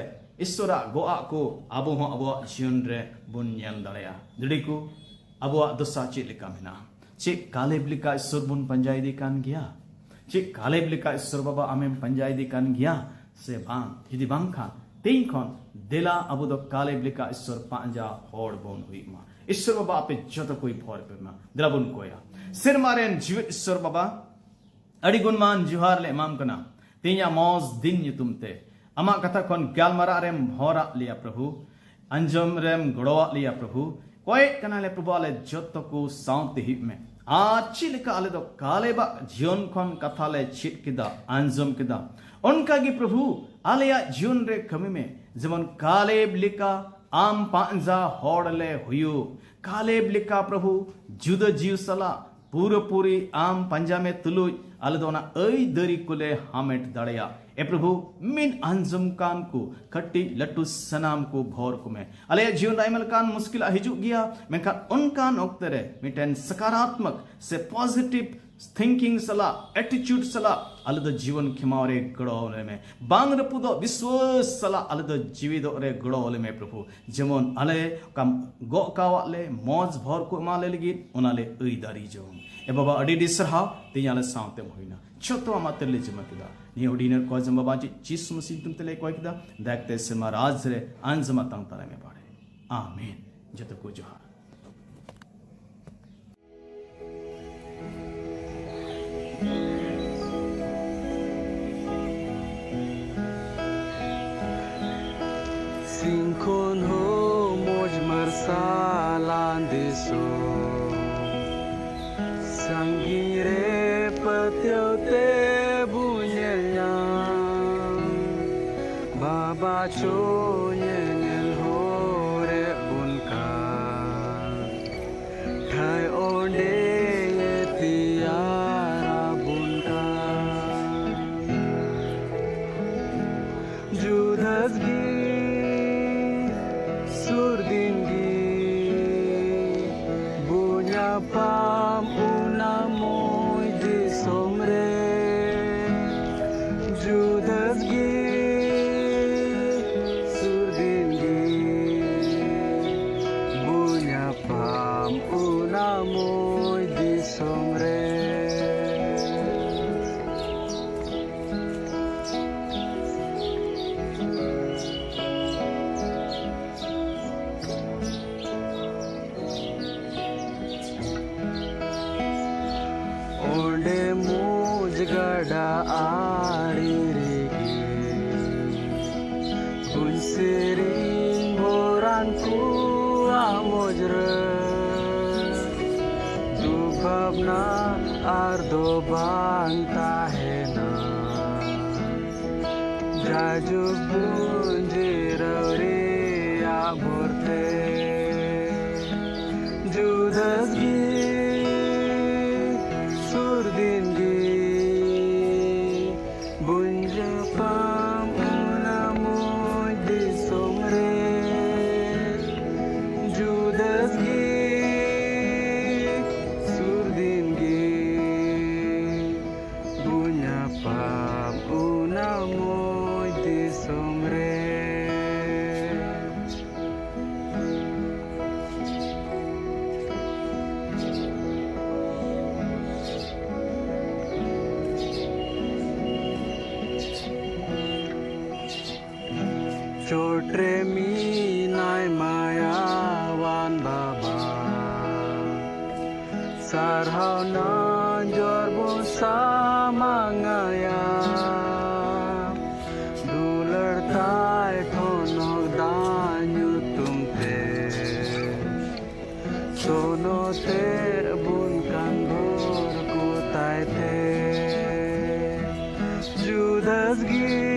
ᱤᱥᱥᱚᱨᱟᱜ ᱜᱚᱜᱼᱟᱜ ᱠᱚ ᱟᱵᱚ ᱦᱚᱸ ᱟᱵᱚᱣᱟᱜ ᱡᱤᱭᱚᱱ ᱨᱮ ᱵᱚᱱ ᱧᱮᱞ ᱫᱟᱲᱮᱭᱟᱜᱼᱟ᱾ ᱡᱩᱫᱤ ᱠᱚ ᱟᱵᱚᱣᱟᱜ ᱫᱚᱥᱟ ᱪᱮᱫ ᱞᱮᱠᱟ ᱢᱮᱱᱟᱜᱼᱟ? ᱪᱮᱫ ᱠᱟᱞᱮᱵ ᱞᱮᱠᱟ ᱤᱥᱥᱚᱨ ᱵᱚᱱ ᱯᱟᱸᱡᱟᱭᱮᱫᱮ ᱠᱟᱱ ᱜᱮᱭᱟ? ᱪᱮᱫ ᱠᱟᱞᱮᱵ ᱞᱮᱠᱟ ᱤᱥᱥᱚᱨ ᱵᱟᱵᱟ ᱟᱢᱮᱢ ᱯᱟᱸᱡᱟᱭᱮᱫᱮ ᱠᱟᱱ ᱜᱮᱭᱟ ᱥᱮ ᱵᱟᱝ? ᱡᱩᱫᱤ ᱵᱟᱝ ᱠᱷᱟᱱ, ᱛᱮᱦᱮᱧ ᱠᱷᱚᱱ ᱫᱮᱞᱟ ᱟᱵᱚ ᱫᱚ ᱠᱟᱞᱮᱵ ᱞᱮᱠᱟ ᱤᱥᱥᱚᱨ ᱯᱟᱸᱡᱟ ᱦᱚᱲ ᱵᱚᱱ ᱦᱩᱭᱩᱜ ᱢᱟ᱾ ᱤᱥᱥᱚᱨ ᱵᱟᱵᱟ ᱟᱯᱮ ᱡᱚᱛᱚ ᱠᱚᱭ ᱵᱷᱚᱨ ᱯᱮ ᱢᱟ᱾ ᱫᱮᱞᱟ ᱵᱚᱱ ᱠᱚᱭᱟ᱾ ᱥᱮᱨᱢᱟ ᱨᱮᱱ ᱡᱤᱣᱮᱫ ᱤᱥᱥᱚᱨ ᱵᱟᱵᱟ, ᱟᱹᱰᱤ ᱜᱩᱱᱢᱟᱱ ᱡᱚᱦᱟᱨ ᱞᱮ ᱮᱢᱟᱢ ᱠᱟᱱᱟ᱾ ᱛᱮᱦᱮᱧᱟᱜ ᱢᱚᱡᱽ ᱫᱤᱱ ᱧᱩᱛᱩᱢ ᱛᱮ ᱟᱢᱟᱜ ᱠᱟᱛᱷᱟ ᱠᱷᱚᱱ ᱜᱟᱞᱢᱟᱨᱟᱜ ᱨᱮᱢ ᱵᱷᱚᱨᱟᱜ ᱞᱮᱭᱟ ᱯᱨᱚᱵᱷᱩ, ᱟᱸᱡᱚᱢ ᱨᱮᱢ ᱜᱚᱲᱚᱣᱟᱜ ᱞᱮᱭᱟ ᱯᱨᱚᱵᱷᱩ᱾ ᱠᱚᱭᱮᱜ ᱠᱟᱱᱟᱞᱮ ᱯᱨᱚᱵᱷᱩ, ᱟᱞᱮ ᱡᱚᱛᱚ ᱠᱚ ᱥᱟᱶᱛᱮ ᱦᱩᱭᱩᱜ ᱢᱮ᱾ ᱟᱨ ᱪᱮᱫ ᱞᱮᱠᱟ ᱟᱞᱮ ᱫᱚ ᱠᱟᱞᱮᱵᱟᱜ ᱡᱤᱭᱚᱱ ᱠᱷᱚᱱ ᱠᱟᱛᱷᱟ ᱞᱮ ᱪᱮᱫ ᱠᱮᱫᱟ, ᱟᱸᱡᱚᱢ ᱠᱮᱫᱟ, ᱚᱱᱠᱟ ᱜᱮ ᱯᱨᱚᱵᱷᱩ ᱟᱞᱮᱭᱟᱜ ᱡᱤᱭᱚᱱ ᱨᱮ ᱠᱟᱹᱢᱤ ᱢᱮ᱾ ᱡᱮᱢᱚᱱ ᱠᱟᱞᱮᱵ ᱞᱮᱠᱟ ᱟᱢ ᱯᱟᱸᱡᱟ ᱦᱚᱲ ᱞᱮ ᱦᱩᱭᱩᱜ᱾ ᱠᱟᱞᱮᱵ ᱞᱮᱠᱟ ᱯᱨᱚᱵᱷᱩ ᱡᱩᱫᱟᱹ ᱡᱤᱣᱤ ᱥᱟᱞᱟᱜ ᱯᱩᱨᱟᱹᱯᱩᱨᱤ ᱟᱢ ᱯᱟᱸᱡᱟ ᱢᱮ ᱛᱩᱞᱩᱡ ᱟᱞᱮ ᱫᱚ ᱚᱱᱟ ᱟᱹᱭᱫᱟᱹᱨᱤ ᱠᱚᱞᱮ ᱦᱟᱢᱮᱴ ᱫᱟᱲᱮᱭᱟᱜ᱾ ᱮ ᱯᱨᱚᱵᱷᱩ, ᱢᱤᱫ ᱟᱸᱡᱚᱢ ᱠᱟᱱ ᱠᱚ ᱠᱟᱹᱴᱤᱡ ᱞᱟᱹᱴᱩ ᱥᱟᱱᱟᱢ ᱠᱚ ᱵᱷᱚᱨ ᱠᱚᱢᱮ᱾ ᱟᱞᱮᱭᱟᱜ ᱡᱤᱭᱚᱱ ᱨᱮ ᱟᱭᱢᱟ ᱞᱮᱠᱟᱱ ᱢᱩᱥᱠᱤᱞᱟᱜ ᱦᱤᱡᱩᱜ ᱜᱮᱭᱟ, ᱢᱮᱱᱠᱷᱟᱱ ᱚᱱᱠᱟᱱ ᱚᱠᱛᱮ ᱨᱮ ᱢᱤᱫᱴᱮᱱ ᱥᱟᱠᱟᱨᱟᱛᱢᱚᱠ ᱥᱮ positive thinking ᱥᱟᱞᱟᱜ, attitude ᱥᱟᱞᱟᱜ ᱟᱞᱮ ᱫᱚ ᱡᱤᱵᱚᱱ ᱠᱷᱮᱢᱟᱣ ᱨᱮ ᱜᱚᱲᱚ ᱟᱞᱮ ᱢᱮ᱾ ᱵᱟᱝ ᱨᱟᱹᱯᱩᱫᱚᱜ ᱵᱤᱥᱣᱟᱥ ᱥᱟᱞᱟᱜ ᱟᱞᱮ ᱫᱚ ᱡᱤᱣᱤᱫᱚᱜ ᱨᱮ ᱜᱚᱲᱚ ᱟᱞᱮ ᱢᱮ ᱯᱨᱚᱵᱷᱩ᱾ ᱡᱮᱢᱚᱱ ᱟᱞᱮ ᱚᱠᱟᱢ ᱜᱚᱜ ᱠᱟᱣᱟᱜ ᱞᱮ ᱢᱚᱡᱽ ᱵᱷᱚᱨ ᱠᱚ ᱮᱢᱟ ᱞᱮ ᱞᱟᱹᱜᱤᱫ ᱚᱱᱟ ᱞᱮ ᱟᱹᱭᱫᱟᱹᱨᱤ ᱡᱚᱝ᱾ ᱮ ᱵᱟᱵᱟ, ᱟᱹᱰᱤ ᱟᱹᱰᱤ ᱥᱟᱨᱦᱟᱣ, ᱛᱮᱦᱮᱧ ᱟᱞᱮ ᱥᱟᱶᱛᱮᱢ ᱦᱩᱭᱱᱟ᱾ ᱡᱷᱚᱛᱚ ᱟᱢᱟᱜ ᱛᱮᱞᱮ ᱡᱤᱢᱟᱹ ᱠᱮᱫᱟ᱾ ᱱᱤᱭᱟᱹ ᱦᱩᱰᱤᱧ ᱠᱚ ᱟᱸᱡᱚᱢ ᱵᱟᱵᱟ ᱪᱮᱫ ᱡᱤᱥᱩ ᱢᱟᱹᱥᱤ ᱧᱩᱛᱩᱢ ᱛᱮᱞᱮ ᱠᱚᱭ ᱠᱮᱫᱟ᱾ ᱫᱟᱭᱟ ᱠᱟᱛᱮ ᱥᱮᱨᱢᱟ ᱨᱟᱡᱽ ᱨᱮ ᱟᱸᱡᱚᱢᱟ ᱛᱟᱝ ᱛᱟᱨᱟᱭ ᱢᱮ ᱵᱟᱲᱮ᱾ ᱟᱢᱮᱱ᱾ ᱡᱚᱛᱚ ᱠᱚ ᱡᱚᱦᱟᱨ᱾ ᱥᱤᱧ ᱠᱷᱚᱱ ᱦᱚᱸ ᱢᱚᱡᱽ ᱢᱟᱨᱥᱟᱞᱟᱱ ᱫᱤᱥᱚᱢ, ᱥᱟᱺᱜᱤᱧ ᱨᱮ ᱯᱟᱹᱛᱭᱟᱹᱣ ᱛᱮ ᱵᱚᱱ ᱧᱮᱞ ᱧᱟᱢ᱾ ᱵᱟᱵᱟ ᱪᱚ ᱧᱮᱧᱮᱞ ᱦᱚᱨᱮ ᱵᱚᱱ ᱠᱟᱱ, ᱴᱷᱟᱹᱭ ᱚᱸᱰᱮᱭᱮ ᱛᱮᱭᱟᱨᱟᱵᱚᱱ ᱠᱟᱱ᱾ ᱡᱩᱫᱟᱹᱥ ᱜᱮ ᱥᱩᱨ ᱫᱤᱱ ᱜᱮ ᱵᱚ ᱧᱟᱯᱟᱢ ᱚᱱᱟ ᱢᱚᱡᱽ ᱫᱤᱥᱚᱢ ᱨᱮ᱾ ᱡᱩᱫᱟᱹᱥ ᱜᱮ ᱥᱩᱨ ᱫᱤᱱ ᱜᱮ ᱵᱚ ᱧᱟᱯᱟᱢ ᱚᱱᱟ ᱢᱚᱡᱽ ᱫᱤᱥᱚᱢ ᱨᱮ᱾ ᱚᱸᱰᱮ ᱢᱚᱡᱽ ᱜᱟᱰᱟ ᱟᱲᱮ ᱨᱮᱜᱮ ᱵᱚᱱ ᱥᱮᱨᱮᱧ ᱵᱷᱚᱨᱟᱱ ᱠᱚᱣᱟᱜ ᱢᱚᱡᱽ ᱨᱟᱹᱥ᱾ ᱫᱩᱠ ᱵᱷᱟᱵᱽᱱᱟ ᱟᱨ ᱫᱚ ᱵᱟᱝ ᱛᱟᱦᱮᱱᱟ᱾ ᱡᱟᱭᱡᱩᱜᱽ ᱵᱚᱱ ᱡᱤᱨᱟᱹᱣ ᱨᱮᱭᱟᱜ ᱵᱷᱚᱨᱛᱮ ᱡᱩᱫᱟᱹᱥ ᱜᱮ ᱥᱩᱨ ᱫᱤᱱ ᱜᱮ ᱵᱚᱱ ᱧᱟᱯᱟᱢ ᱚᱱᱟ ᱢᱚᱡᱽ ᱫᱤᱥᱚᱢ ᱨᱮ ᱡᱩᱫᱟᱹ ᱜᱮ ᱥᱩᱨ ᱫᱤᱱ ᱜᱮ ᱵᱚ ᱧᱟᱯᱟᱢ ᱚᱱᱟ ᱢᱚᱡᱽ ᱫᱤᱥᱚᱢ ᱨᱮ᱾ ᱪᱚᱴ ᱨᱮ ᱢᱮᱱᱟᱭ ᱢᱟᱭᱟᱣᱟᱱ ᱵᱟᱵᱟ, ᱥᱟᱨᱦᱟᱣ ᱱᱟᱡᱚᱨ ᱵᱚᱱ ᱥᱟᱢᱟᱝ ᱟᱭᱟ᱾ ᱫᱩᱞᱟᱹᱲ ᱛᱟᱭ ᱴᱷᱚᱱᱚᱠ ᱫᱟᱜ ᱧᱩᱛᱩᱢ ᱛᱮ, ᱥᱚᱱᱚᱛᱮ ᱵᱚᱱ ᱠᱟᱱ ᱵᱷᱳᱨ ᱠᱚ ᱛᱟᱭ ᱛᱮ᱾ ᱡᱩᱫᱟᱹᱥ ᱜᱮ